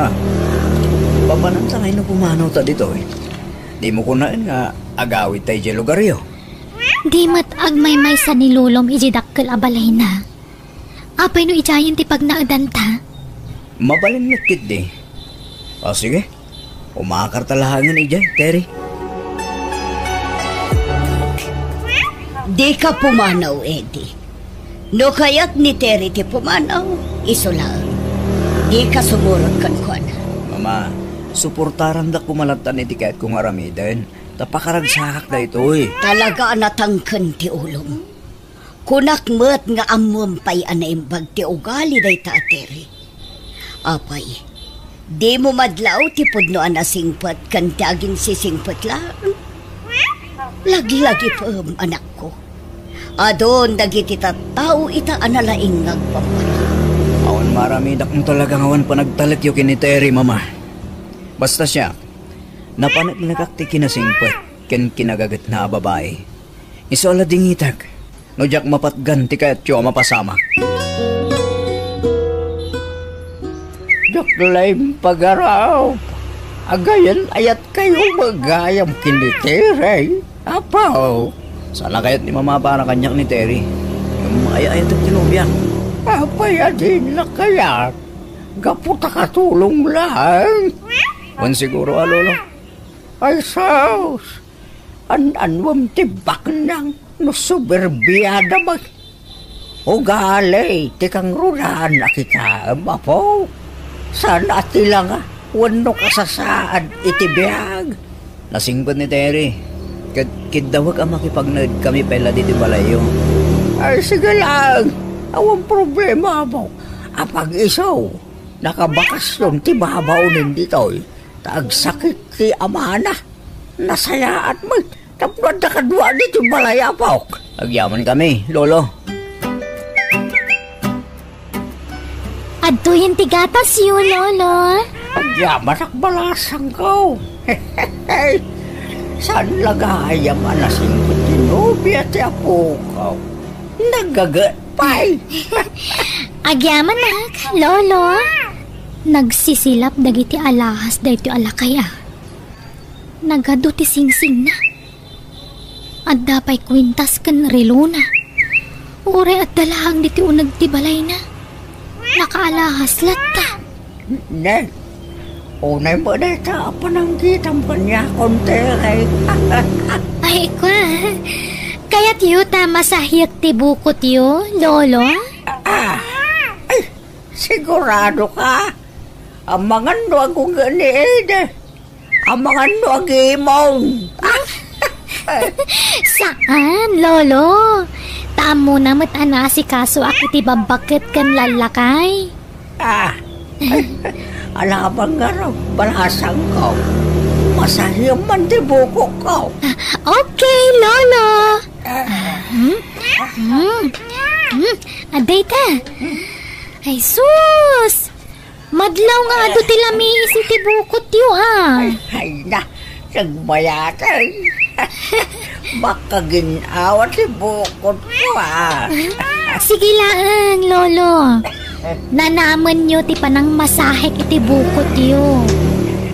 Ha? Papananta ngay no pumanawta ditoy? Dimo kunaen nga agawidta idiay lugaryo? Di met agmaymaysa ni Lolom idiay dakkel a balayna. Apay no idiayen ti pagnaedanta? Mabalin met ketdi. A, sige. Umakarta laengen idiay, Terry. Dika pumanaw, Eddie. No kayat ni Terry ti pumanaw, isu laeng. Dika sumurot kenkuana. Mama, suportaranda koma lattan iti kayatko nga aramiden, ta pakaragsakak daytoy. Talaga a natangken ti ulom. Kunak met nga ammom pay a naimbag ti ugali dayta a Terry. Apay, dimo madlaw ti pudno a nasingpet ken ti aginsisingpet laeng? Laglagipem, anakko. Adun dagiti tattao ita a nalaing nga agpapanag. Awan Maaramidak no talaga nga awan panagtalekyo ken ni Terry, Mama. Basta siak, napaneknekak ti kinasingpet ken kinagagetna a babai. Isu a ladingitek no diak mapatgan ti kayatyo a mapasamak. Diak la impagarup. Agayan-ayatkayo met gayam ken ni Terry, Apo. Saan a kayat ni Mama para kaniak ni Terry? Ngem ay-ayatek ti nobiak. Apay a dina kayat? Gapu ta katulong laeng. Wen siguro a, Lolo. Ay sus! An-anuem ti baknang no soberbiada met. Ugali ti kangrunaan a kitaem, Apo. Saan a ti langa wenno kasasaad iti biag. Nasingpet ni Terry. Ket kiddawek a makipagnaedkami pay la ditoy balayyo. Ay, sige laeng. Awan problema, Apo. Apag-isu, nakabakasyon ti babaonen ditoy. Ta agsakit ti amana. Nasayaat met tapno adda kadua ditoy balay, Apok. Agyamankami, Lolo. Adtoyen ti gatasyo, Lolo. Agyamanak, balasangko. Saan la gayam a nasingpet ti nobia ti apok? Nagaget pay. Agyamanak, Lolo. Nagsisilap dagiti alahas daytoy a lakay a. Nagadu ti singsingna. Adda pay kuintas ken relona. Uray adda laeng ditoy uneg ti balayna. Nakaalahas latta. Ne, unay met dayta a panangkitam kaniakon, Terry. Ay, kua. Kayatyo ta masahiek ti bukotyo, Lolo? Ah, ay, sigurado ka? Amangan no agunget ni Ede. Amangan no agimong. Saan, Lolo. Ta ammona met a naasikasoak iti babbaket ken lallakay. Ah. Alabang ngarud, balasangko. Masahiam man ti bukokko. Ah, okay, Lolo. Ah, hmm? Hmm. Hmm. Adda ita. Ay, sus! Madlaw nga adu ti lamiis iti bukotyo, ha? Ay, ay na, nagmayatay. Makagin-awa ti bukotko, ha? Sige laeng, Lolo. Nanamenyo ti panangmasahek iti bukotyo.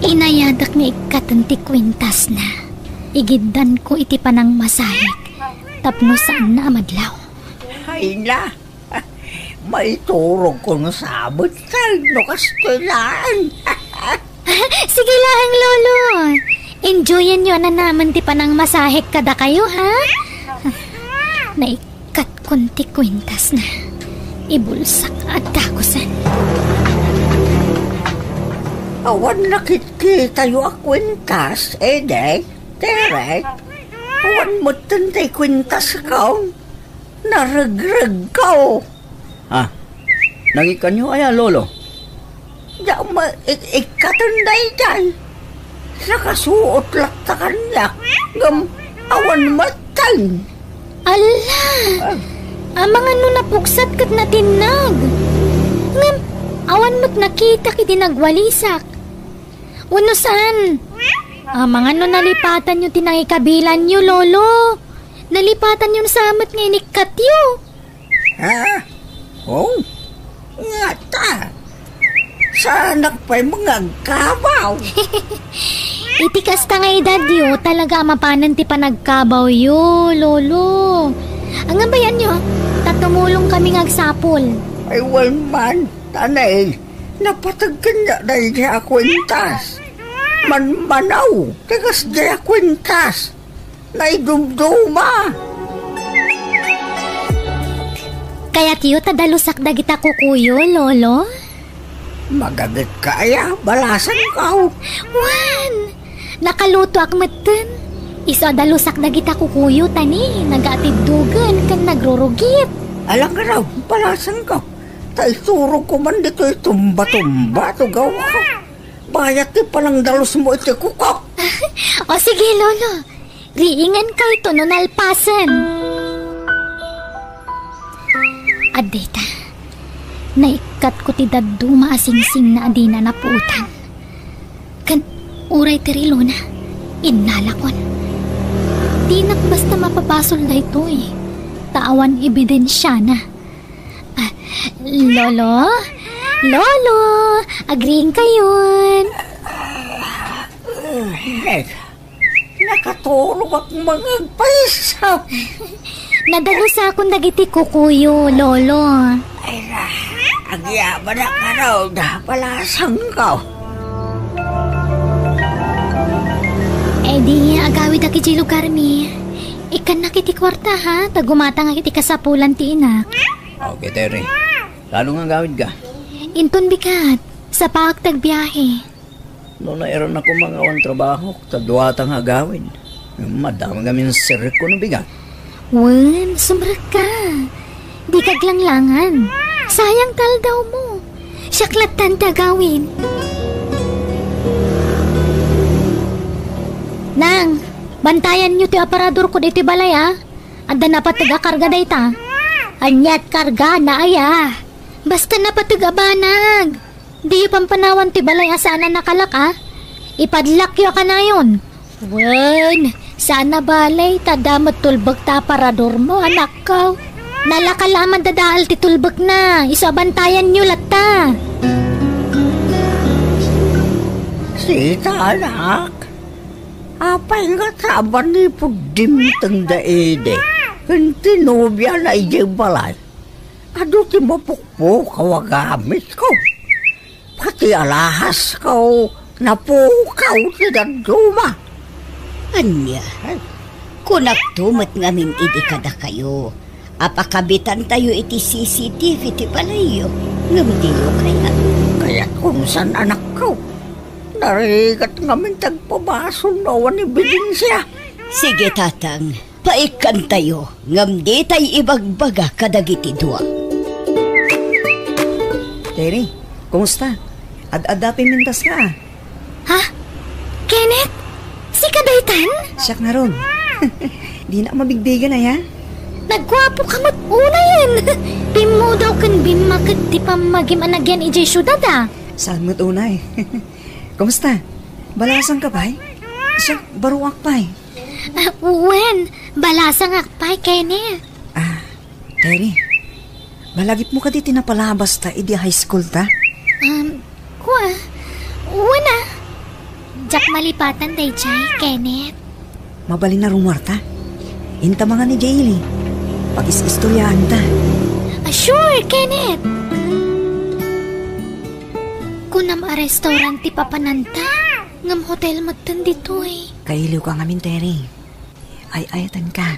Inayadak nga ikkaten ti kuintasna. Igiddanko iti panangmasahek tapno saanna a madlaw. Ay na, maiturogko no sabet, no kastoy laeng. Sige laeng, Lolo. Enjoyanyo a nanamen ti panangmasahek kadakayo, ha? Naikkatkon ti kuintasna. Ibulsak a dagusen. Awan nakitkitayo a kuintas, Ede, Tere. Awan metten ti kuintasko. Naregregko. Ah, nangikkanyo aya, Lolo? Diak ma-, ik-, ikkaten daydiay. Nakasuot latta kaniak, ngem awan metten. Alla! Ah. Amangan no napuksat ket natinnag. Ngem awan met nakitak idi nagwalisak. Wenno saan? Amangan no nalipatanyo ti nangikabilanyo, Lolo. Nalipatanyo sa met nga inikkatyo. Ha? Oh? Ngata? Saanak pay nga agkabaw? Iti kasta nga edadyo, talaga a mapanen ti panagkabawyo, Lolo. Anggabayanyo, ta tumulong kami nga agsapol. Ay, wen man, tanay, napateg kaniak daydi a kuentas. Manmanaw, ti kasdiay a kuentas. Naidumduma. Kayatyo ta dalusak dagita kukuyo, Lolo? Magaget ka aya, balasangko. Wen, nakalutoak metten. Isu a dalusak dagita kukuyo, ta ni, nagatiddogen ken nagrurugit. Alang raw, balasangko. Ta iturogko man ditoy tumba-tumba, tugaw ko. Bayat ti panangdalusmo iti kukok. O sige, Lolo. Riingan kayto no nalpasen. Addayta. Naikkatko ti dadduma a singsingna a dina napuotan. Ken uray ti relona, innalakon. Dinak basta mapabasol daytoy, ta awan ebidensiana. Ah, Lolo? Lolo! Agriingkayon! Nek, nakaturogak nga agpayso. Nadalusakon dagiti kukuyo, Lolo. Ay, na, agyamanak ngarud, balasangko. Eh di, agawidak idiay lugarmi. Ikkannak iti kuarta, ha? Ta gumatangak iti kasapulan ti inak. Okay, Terry. Lalo nga agawidka. Inton bigat, sapaak ti agbiahe. No nairannako nga awan trabahok, ta duata nga agawid. Madama ngamin sirrekko no bigat. Wen, sumrekka. Dika aglanglangan. Sayang ti aldawmo. Siak lattan ti agawid. Nang, bantayanyo ti aparadorko ditoy balay, a. Adda napateg a karga dayta. Aniat karga, naaya. Basta napateg a banag. Diyo pampanawan ti balay a saan a nakalak, a? Ipadlakyo a kanayon. Wen, saan a balay, ta adda met tulbek ta aparadormo, anakko. Nalaka la a mandadael ti tulbekna, isu a bantayanyo latta. Sita, anak, apay nga ta awan ni puddimteng da idi ken ti nobiana idiay balay? Adu ti mapukpukaw a gamitko. Pati alahasko, napukaw ti dadduma. Ania? Kunakto met ngamin idi kadakayo a pakabitantayo iti C C T V ti balayyo, ngem diyo kayat. Kayatko saan, anakko. Narigat ngamin ti agpabasol no awan ebidensia. Sige, Tatang. Paikkantayo, ngem ditay ibagbaga kadagiti dua. Terry, kumusta? Ad-adda pay mintas nga, a. Ha? Kenneth? Sika daytan? Siak ngarud. Dinak mabigbigan, aya? Nagguapoka met unayen. Bimmudaw ken bimmaked ti pammagim a nagyan idiay siudad, a. Saan met unay? Kumusta? Balasangka pay? Siak, baruak pay. Ah, wen, balasangak pay, Kenneth. Ah, Terry, malagipmo kadi ti napalabasta idi high school ta? Um, kua, wen a. Diak malipatan daydiay, Kenneth. Mabalin a rumuarta. Inta mangan idiay ili. Pagis-istoryaanta. Ah, sure, Kenneth. Kunam a restaurant ti papananta, ngem hotel metten ditoy. Kailiwka ngamin, Terry. Ay-ayatenka.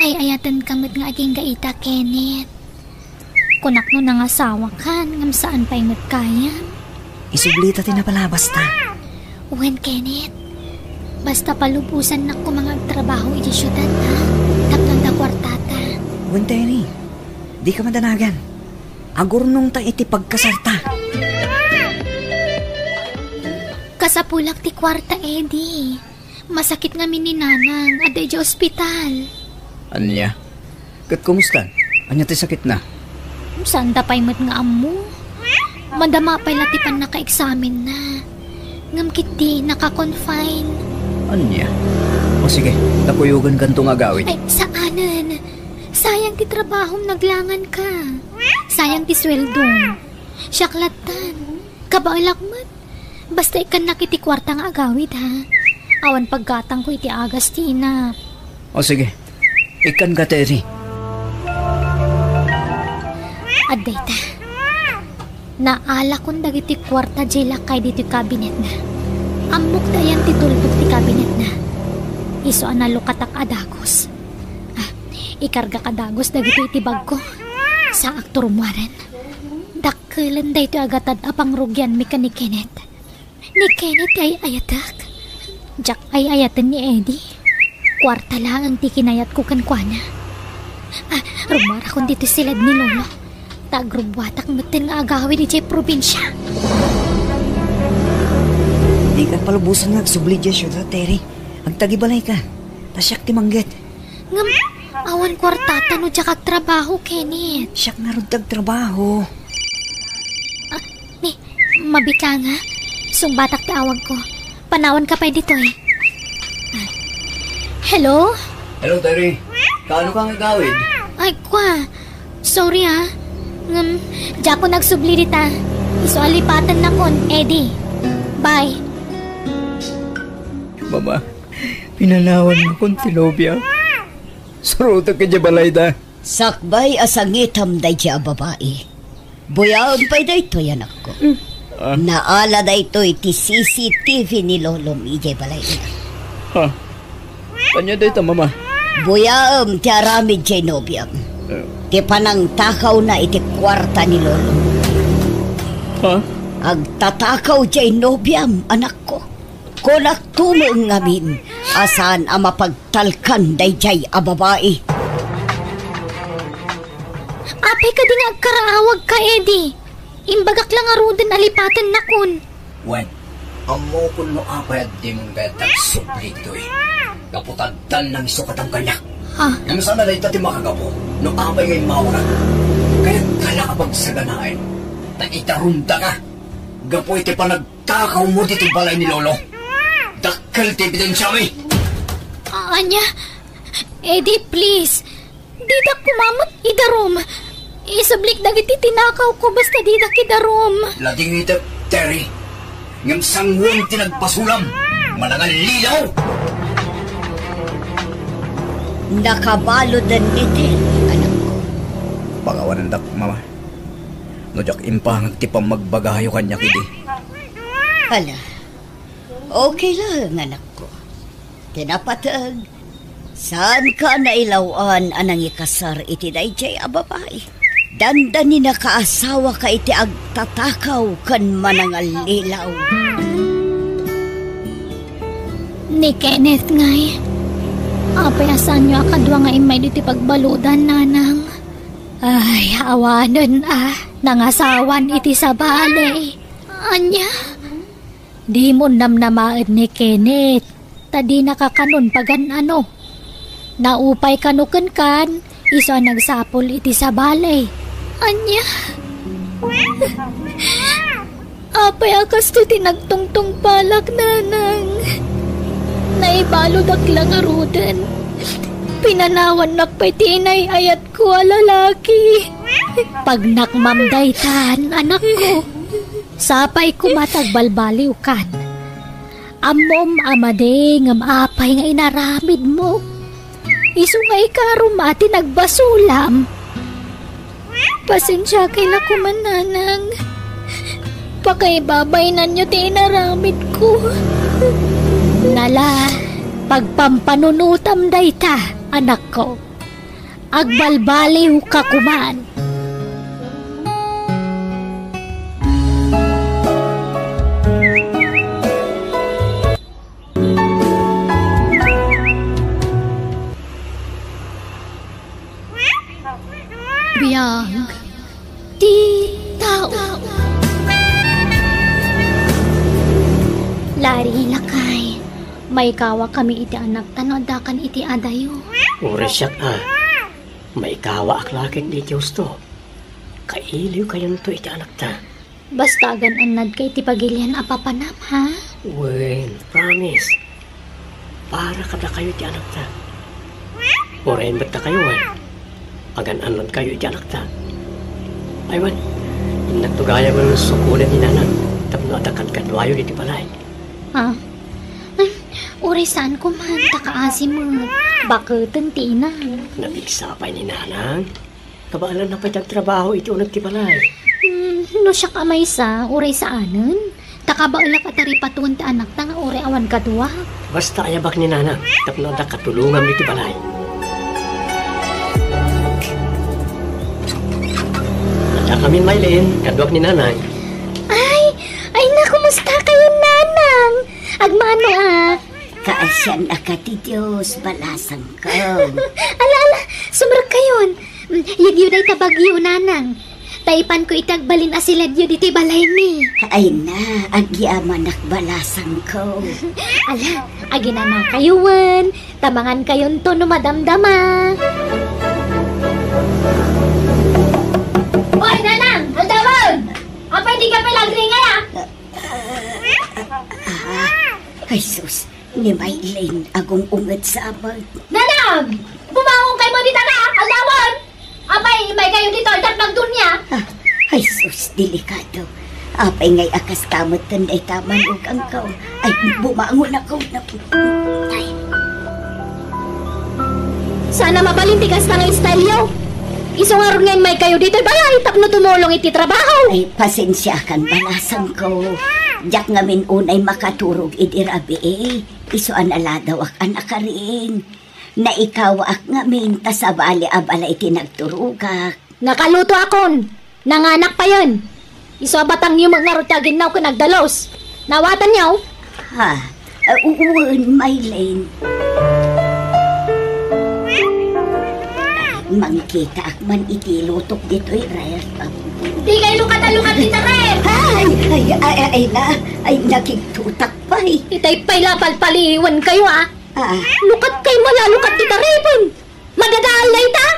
Ay-ayatenka met nga agingga ita, Kenneth. Kunak no nangasawakan, ngem saan pay met gayam. Isublita ti napalabasta. Wen, Kenneth. Basta palubosannak koma nga agtrabaho idiay siudad, ha? Tapno adda kuartata. Wen, Terry. Dika madanagan. Agurnongta iti pagkasarta. Kasapulak ti kuarta, Eddie. Masakit ngamin ni Nanang, adda idiay ospital. Ania? Ket kumusta? Ania ti sakitna? Saanda pay met nga ammo. Madama pay la ti pannakaexamenna. Ngem ketdi, naka-confine. Ania? O sige, ta kuyogankanto nga agawid. Ay, saanen. Sayang ti trabahom, naglanganka. Sayang ti sueldom. Siak lattan. Kabaelak met. Basta ikkannak iti kuarta nga agawid, ha? Awan paggatangko iti agas ti inak. O sige, ikkanka, Terry. Adda ita. Naalakon dagiti kuarta diay lakay ditoy kabinetna. Ammok ta ayan ti tulbek ti kabinetna. Isu a nalukatak a dagus. Ah, ikargak a dagus dagitoy iti bagko. Saakto rumuaren. Dakkelen daytoy a gatad a pangrugianmi ken ni Kenneth. Ni Kenneth ti ay-ayatek. Diak ay-ayaten ni Eddie. Kuarta laeng ti kinayatko kenkuana. Ah, rumuarakon ditoy siled ni Lolo. Ta agrubbuatak metten nga agawid idiay probinsia. Dika palubosan nga agsubli idiay siudad, Terry. Agtagibalayka. Ta siak ti mangget. Ngem, Awan kuartata no diak agtrabaho, Kenneth. Siak ngarud ti agtrabaho. Ah, ni, mabitla nga. Sungbatak ti awagko. Panawanka pay ditoy. Ah. Hello? Hello, Terry. Kaano ka nga agawid? Ay, kwa. Sorry, ah. Ngem, diakon agsubli dita. Isu a lipatennakon, Eddie. Bye. Mama, pinanawanmokon ti nobiam. Surotek idiay balayda. Sakbay a sangitam daydiay a babai. Buyaem pay daytoy, anakko. Ah. Naala daytoy ti C C T V ni lolom idiay balayda. Ha? Ania dayta, Mama? Buyaem ti aramid diay nobiam. Eh. Ti panangtakawna iti kuarta ni lolom. Ha? Agtatakaw diay nobiam, anakko. Kunakto met ngamin a saan a mapagtalkan daydiay a babai. Apay kadi nga agkaraawagka, Eddie? Imbagak la ngaruden a lipatennakon. Wen, ammokon no apay a dimon kayat agsubli ditoy. Gapu ta addannang isu kadam kaniak. Ha? Ngem saan a dayta ti makagapu no apay nga immawrak. Kayatka la a pagsaganaen ta idarumdaka gapu iti panag- takawmo ditoy balay ni Lolo. Dakkel ti ebidensiami. A-, ania? Eddie, please. Didak koma met idarum. Isublik dagiti tinakawko basta didak idarum. Ladingitek, Terry. Ngem sanguem ti nagbasulam. Manangallilaw! Nakabaluden ni Terry, anakko. Pangawanandak, Mama. No diak impangag ti pammagbagayo kaniak idi. Hala, okay laeng, anakko. Ti napateg, saanka a nailaw-an a nangikasar iti daydiay a babai. Dandani nakaasawaka iti agtatakaw ken manangallilaw. Ni Kenneth ngay, apay a saanyo a kadua nga immay ditoy pagbaludan, nanang? Ay, awanen a, nangasawan iti sabali. Ania? Dimon namnamaen ni Kenneth, ta dinaka kanon pagan-ano. Naupay kano kenkan, isu a nagsapul iti sabali. Ania? Apay a kastoy ti nagtungtungpalak, nanang? Naibaludak la ngaruden. Pinanawannak pay ti inay-ayatko a lalaki. Pagnakmam daytan, anakko. Sapay koma ta agbalbaliwkan. Ammom a madi ngem apay nga inaramidmo. Isu nga ikarom a ti nagbasulam. Pasensiakay la koman, nanang. Pakaibabainanyo ti inaramidko. Nala, pagpampanunotam dayta, anakko. Agbalbaliwka koman. Biag ti tao. Lari, lakay, maikawakami iti anakta no addakan iti adayo. Uray siak a, maikawaak la ket ditoy husto. Kailiwkayonto iti anakta. Basta agan-annadka iti pagilian a papanam, ha? Wen, promise. Para kadakayo iti anakta. Uray met dakayo, wen. Agan-annadkayo iti anakta. Ay, wen, innakto gayam nga sukonen ni nanang tapno adda kadkaduayo iti balay. Ha? Ay, uray saan koman, ta kaasi met. Baketen ti inang. Napigsa pay ni nanang. Kabaelanna pay ti agtrabaho iti uneg ti balay. Hmm, no siak a maysa, uray saanen. Ta kabaelak a taripatoen ti anakta nga uray awan kaduak. Basta ayabak ni nanang tapno adda katulongam iti balay. Addakamin, Maylin, kaduak ni nanang. Ay, ay na, kumusta kayo, nanang? Agmano, ah. Kaasiannaka ti Dios, balasangko. Ala, ala, sumrekkayon. Mm, yegyo dayta bagyo, nanang. Ta ipanko iti agbalin a siledyo ditoy balaymi. Ay na, agyamanak balasangko. Ala, aginanakayo wen, ta mangankayonto no madamdama. Oy, nanang! Aldawen! Apay, dika pay la agringay, a? Ah, ay sus, ni Maylin, agung-unget sa amin. Nanang! Bumangon kayo mo dita na! Aldawen! Apay, imaykayo ditoy, diak nagdunia. Ah, ay sus, delikado. Apay ngay a kasta met ken dayta manugangko. Ay, bumangon ako. Ay. Saan a mabalin ti kasta nga style yo. Isu ngarud nga imaykayo ditoy balay tapno tumulong iti trabaho. Ay, pasensiakan, balasangko. Diak ngamin unay makaturog idi rabii. Isu a naladawak a nakaring. Naikawaak ngamin ta sabali a balay ti nagturogak. Nakalutoakon. Nanganak payen. Isu a batangyo met ngarud ti aginnaw ken agdalus. Naawatanyo? Ha? Ah, u-, wen, Maylin. Mangkitaak man iti lutok ditoy ref. Dikay lukat a lukat iti ref! Ay! Ay, ay, ay, ay na. Ay, nakigtutak pay. Itay pay la palpaliwenkayo, a. Ah. Lukat kay malalukat ti taripen. Madadaal la ita.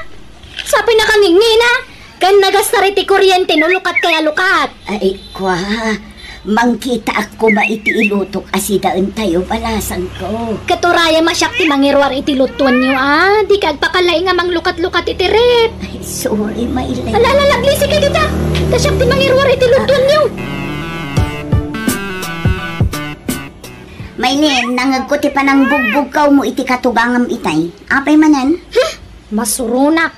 Sapay nakangingina. Ken nagastar iti kuryente no lukat kay a lukat. Ay, kua. Mangkitaak koma iti ilutok a sidaentayo, balasangko. Ket urayem a siak ti mangiruar iti lutuenyo, a. Dika agpakalaing a manglukat-lukat iti ref. Ay, sorry, Maylin. Ala, ala, laglisi kay dita. Ta siak ti mangiruar iti lutuenyo. Maylin, nangegko ti panangbugbugkawmo iti katugangam itay. Apay manen? Hmm, masuronak.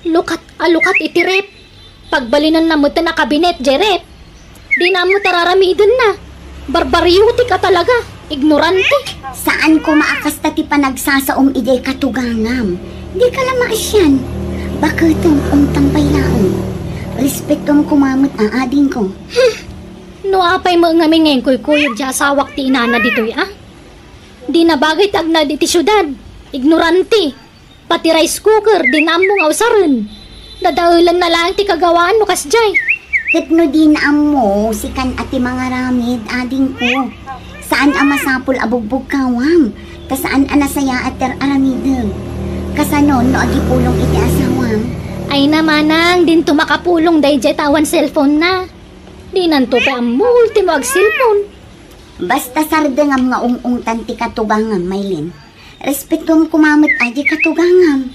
Lukat a lukat iti ref. Pagbalinenna met a kabinet, jay ref. Dina ammo ti ar-aramidenna. Barbariotik a talaga. Ignorante. Saan koma a kasta ti panagsasaom idiay katugangam. Dika la maasian. Baketem, umtang pay laeng. Respetuem koma met a adingko. Hmm. No apay met ngamin nga inkuykuyog ti asawak ti inana ditoy, a? Dina bagay ti agnaed iti siudad. Ignorante. Pati rice cooker, dina ammo nga usaren. Dadaelenna laeng ti kagawaan no kasdiay. Ket no dina ammo, sikan a ti mangaramid, adingko. Saan a masapul a bugbugkawam. Ta saan a nasayaat ti ar-aramidem. Kasano no agipulong iti asawam? Ay na, manang, dinto makapulong daydiay ta awan cellphone na. Dinanto pay ammo, ultimo agcellphone. Basta sardengam nga ung-ungtan ti katugangam, Maylin. Respetuem koma met a diay katugangam.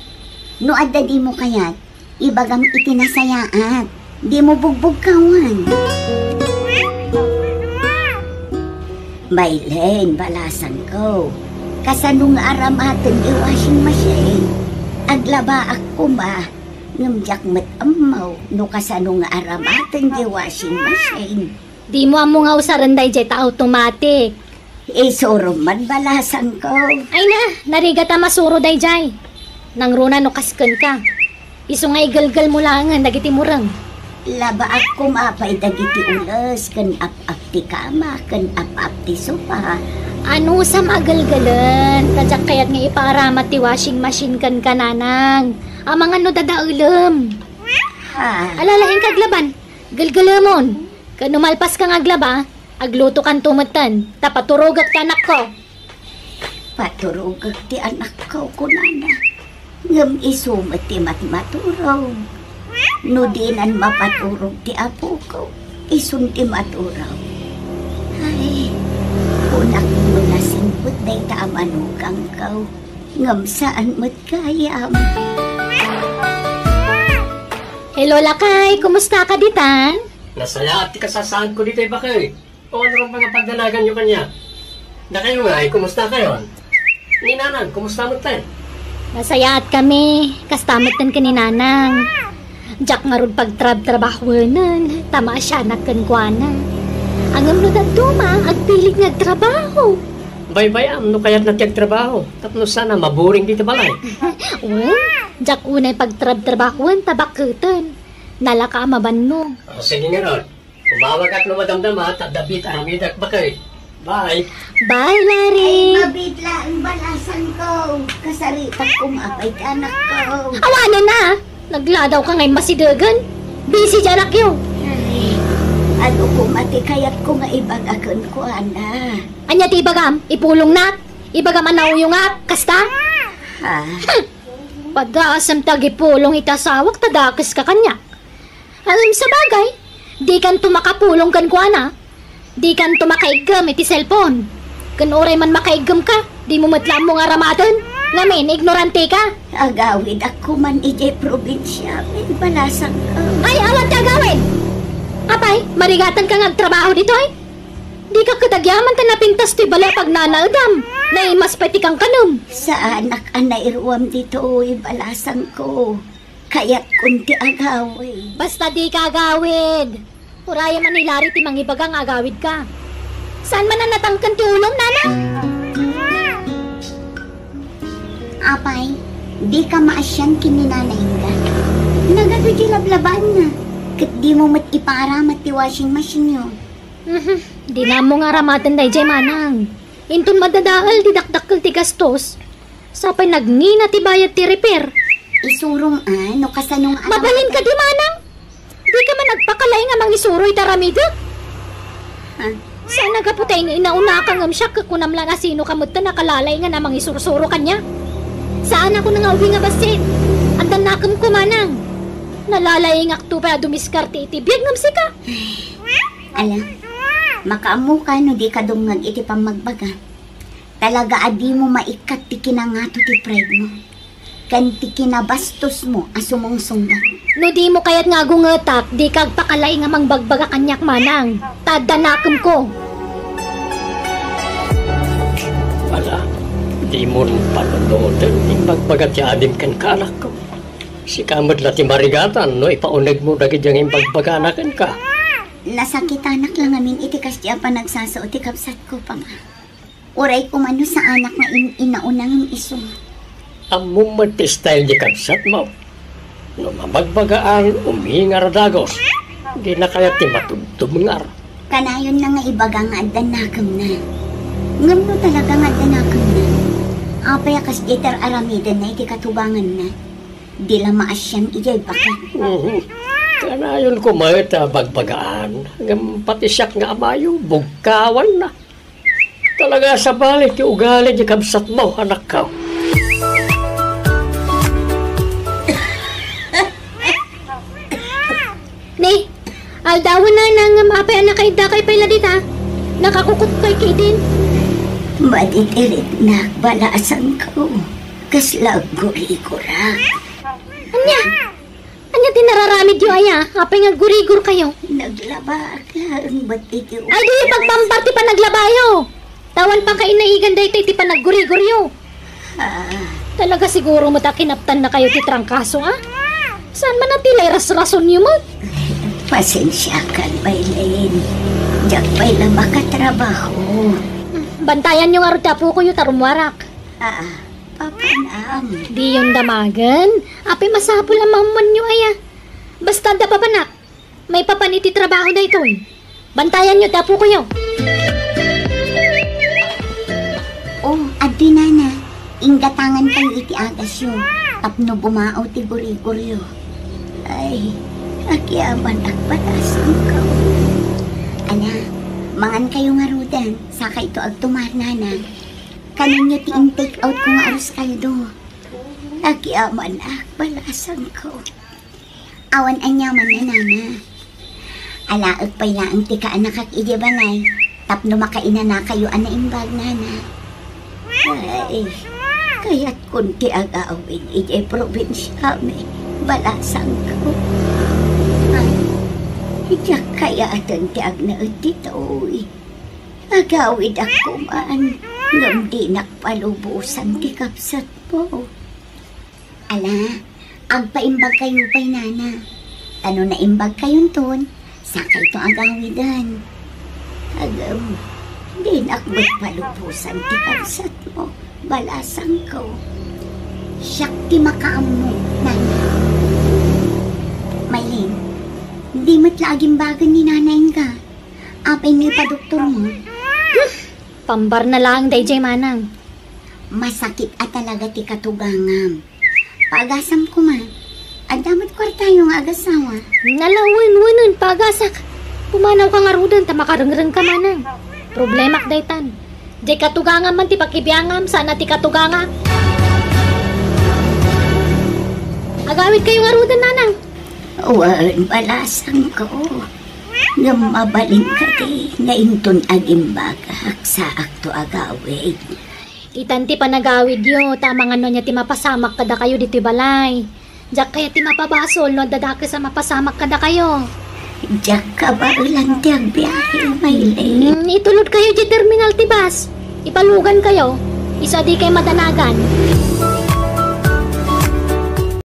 No adda dimo kayat, ibagam iti nasayaat. Dimo bugbugkawan. Maylin, balasangko. Kasano nga aramaten ti washing machine? Aglabaak koma, ngem diak met ammo no kasano nga aramaten ti washing machine. Dimo ammo nga usaren daydiay ta automatic. Isurom man balasangko. Ay na, narigat a masuro daydiay. Nangruna no kaskenka. Isu nga igelgelmo laengen dagiti mureng. Labaak koma pay dagiti ules ken ap-ap ti kama ken ap-ap ti sofa. Anusam a gelgelen, ta diak kayat nga ipaaramat ti washing machine kenka, nanang. Amangan no dadaelem. Ha? Alalaing kaglaban, gelgelemon. Ket no malpaska nga aglaba, aglutokanto metten, ta paturogek ti anakko. Paturogek ti anakko, kunana. Ngem isu met ti matmaturog. No dinan mapaturog ti apoko, isun ti maturog. Ay, kunak no nasingpet dayta a manugangko, ngem saan met gayam. Hello, lakay. Kumusta ka ditan? Nasayaat ti kasasaadko ditoy, bakay. O, ano ang mga pagdalagan nyo kanya? Na kayo nga, ay, kumusta kayo? Ni Nanang, kumusta mo tayo? Nasayaat kami. Kasta met ken ni Nanang. Diak ngarud pagtrab-trabahwenen, ta maasianak kenkuana. Ngem no dadduma, agpilit nga agtrabaho. Baybayam, no kayat na ti agtrabaho. Tapno sana maburing dita balay. Wen, diak unay pagtrab-trabahoen, ta baketen. Nalaka a mabannog. O, sige ngarud. Umawagak no madamdama, ta David, aramidak bakay. Bye. Bye, Larry. Ay, mabitla ang balasan ko. Kasaritak kung apay ti anak ko. Awanen na. Nagladaw ka ngay masidegen. Busy diay anakyo. Ay, adu koma ti kayatko nga ibaga kenkuana. Ania ti ibagam? Ipulongnak? Ibagam a nauyongak? Kasta? Ah. Hmm. Padaasem ti agipulong iti asawak ta dakeska kaniak. Ngem sabagay, dikanto makapulong kenkuana. Dikanto makaiggem iti cellphone. Ken uray man makaiggemka, dimo met la ammo nga aramaten. Ngamin, ignorantika. Agawidak koman idiay probinsia, balasangko. Ay, awan ti agawid! Apay, marigatanka nga agtrabaho ditoy? Dika ket agyaman ta napintas toy bale a pagnanaedam. Naimas pay ti kankanem. Saanak a nairuam ditoy, balasangko. Kayatkon ti agawid. Basta dika agawid. Urayem a ni Larry ti mangibaga nga agawidka. Saan man a natangken ti ulom, nana? Apay, dika maasian ken ni Nanay Inga? Nagadu diay lablabaanna. Ket dimo met ipaaramat ti washing machine-yo. Mhm. Dina ammo nga aramaten daydiay, manang. Inton madadael ti dakdakkel ti gastos, sapay nagngina ti bayad ti repair. Isurom a, no kasano nga aramiden. Mabalin kadi, manang? Dika man agpakalaing a mangisuro iti aramidek? Ha? Saan a gapu ta inaunaka ngem siak ket kunam la a sinoka met ti nakalalaingan a mangisursuro kaniak. Saan a kuna nga ubing a bassit. Adda nakemko, manang. Nalalaingakto pay a dumiskarte iti biag ngem sika. Ala, makaammoka no dika dumngeg iti pammagbaga. Talaga a dimo maikkat ti kinangato ti pride-mo ken ti kinabastosmo a sumungsungbat. No dimo kayat nga agungetak, dika agpakalaing a mangbagbaga kaniak, manang. Ta adda nakemko. Ala, dimo panunoten ti imbagbaga ti adim kenka, anakko. Sika met la ti marigatan no ipaunegmo dagiti imbagbaga kenka. Nasakitanak la ngamin iti kasdi a panagsasao ti kabsatko, Papa. Uray koma no saanak nga in-inauna ngem isu. Ammom met ti style ti kabsatmo. No mabagbagaan, umingar a dagus. Dina kayat ti matubtubngar. Kanayonna nga ibaga nga adda nakemna. Ngem no talaga nga adda nakemna, apay a kasdi ti ar-aramidenna iti katuganganna? Di la maasian idiay baket. Mhm. Kanayon koma ta bagbagaan, ngem pati siak nga amayo, bugkawanna. Talaga a sabali ti ugali ti kabsatmo, anakko. Ni, aldawen, nana, ngem apay a nakaiddakay pay la dita? Nakakukutkay ketdin. Madidiritnak, balasangko. Kasla aggurigurak. Ania? Ania ti nararamidyo aya? Apay nga aggurigurkayo? Naglaba laeng met iti. Ay, di pagpampar ti panaglabayo. Ta awan pakainaigan daytoy ti panagguriguryo. Ah. Talaga siguro met a kinaptannakayo ti trangkaso, a? Saan man a ti la irasrasonyo met? Pasensiakan, Maylin. Diak pay la makatrabaho. Bantayanyo ngarud ti apokoyo ta rummuarak. Ah, papanam. Diyon damagen. Apay masapul a maammoanyo aya. Basta adda papanak. Maipapan iti trabaho daytoy. Bantayanyo ti apokoyo. Oh, adtoy, nana. Inggatangankayo iti agasyo tapno bumao ti guriguryo. Ay, agyamanak, balasangko. Ala, mangankayo ngaruden, saka ito agtumar, nana. Kanenyo ti in-take out ko nga arroz caldo. Agyamanak, balasangko. Awan aniaman, nana. Alaek pay laeng ti kaanakak idiay balay tapno makainanakayo a naimbag, nana. Ay, kayatkon ti agawid idiay probinsiami, balasangko. Ay, diak kayaten ti agnaed ditoy. Agawidak koman, ngem dinak palubosan ti kabsatmo. Ala, agpaimbagkayo pay, nana. Ta no naimbagkayonton, sakayto agawiden. Agem, dinak met palubosan ti kabsatmo, balasangko. Siak ti makaammo, nana. Maylin, di met la agimbagen ni Nana Inga. Apay ni ipadoktormo? Pambarna laeng daydiay, manang. Masakit a talaga ti katugangam. Paagasam koma. Adda met kuartayo nga agasawa. Nala, wen, wenen, pagasak. Pumanawka ngaruden ta makarengrengka manen. Problemak daytan. Diay katugangam man ti pakibiangam, saan a ti katugangak. Agawidkayo ngaruden, nanang. Wen, balasangko. Ngem mabalin kadi nga inton agimbagak, saakto agawid. Itan ti panagawidyo, ta amangan no ania ti mapasamak kadakayo ditoy balay. Diak kayat ti mapabasol no adda dakes a mapasamak kadakayo. Diak kabaelan ti agbiahe, Maylin. Hmm, itulodkayo diay terminal ti bus. Ibalugankayo. Isu a dikay madanagan.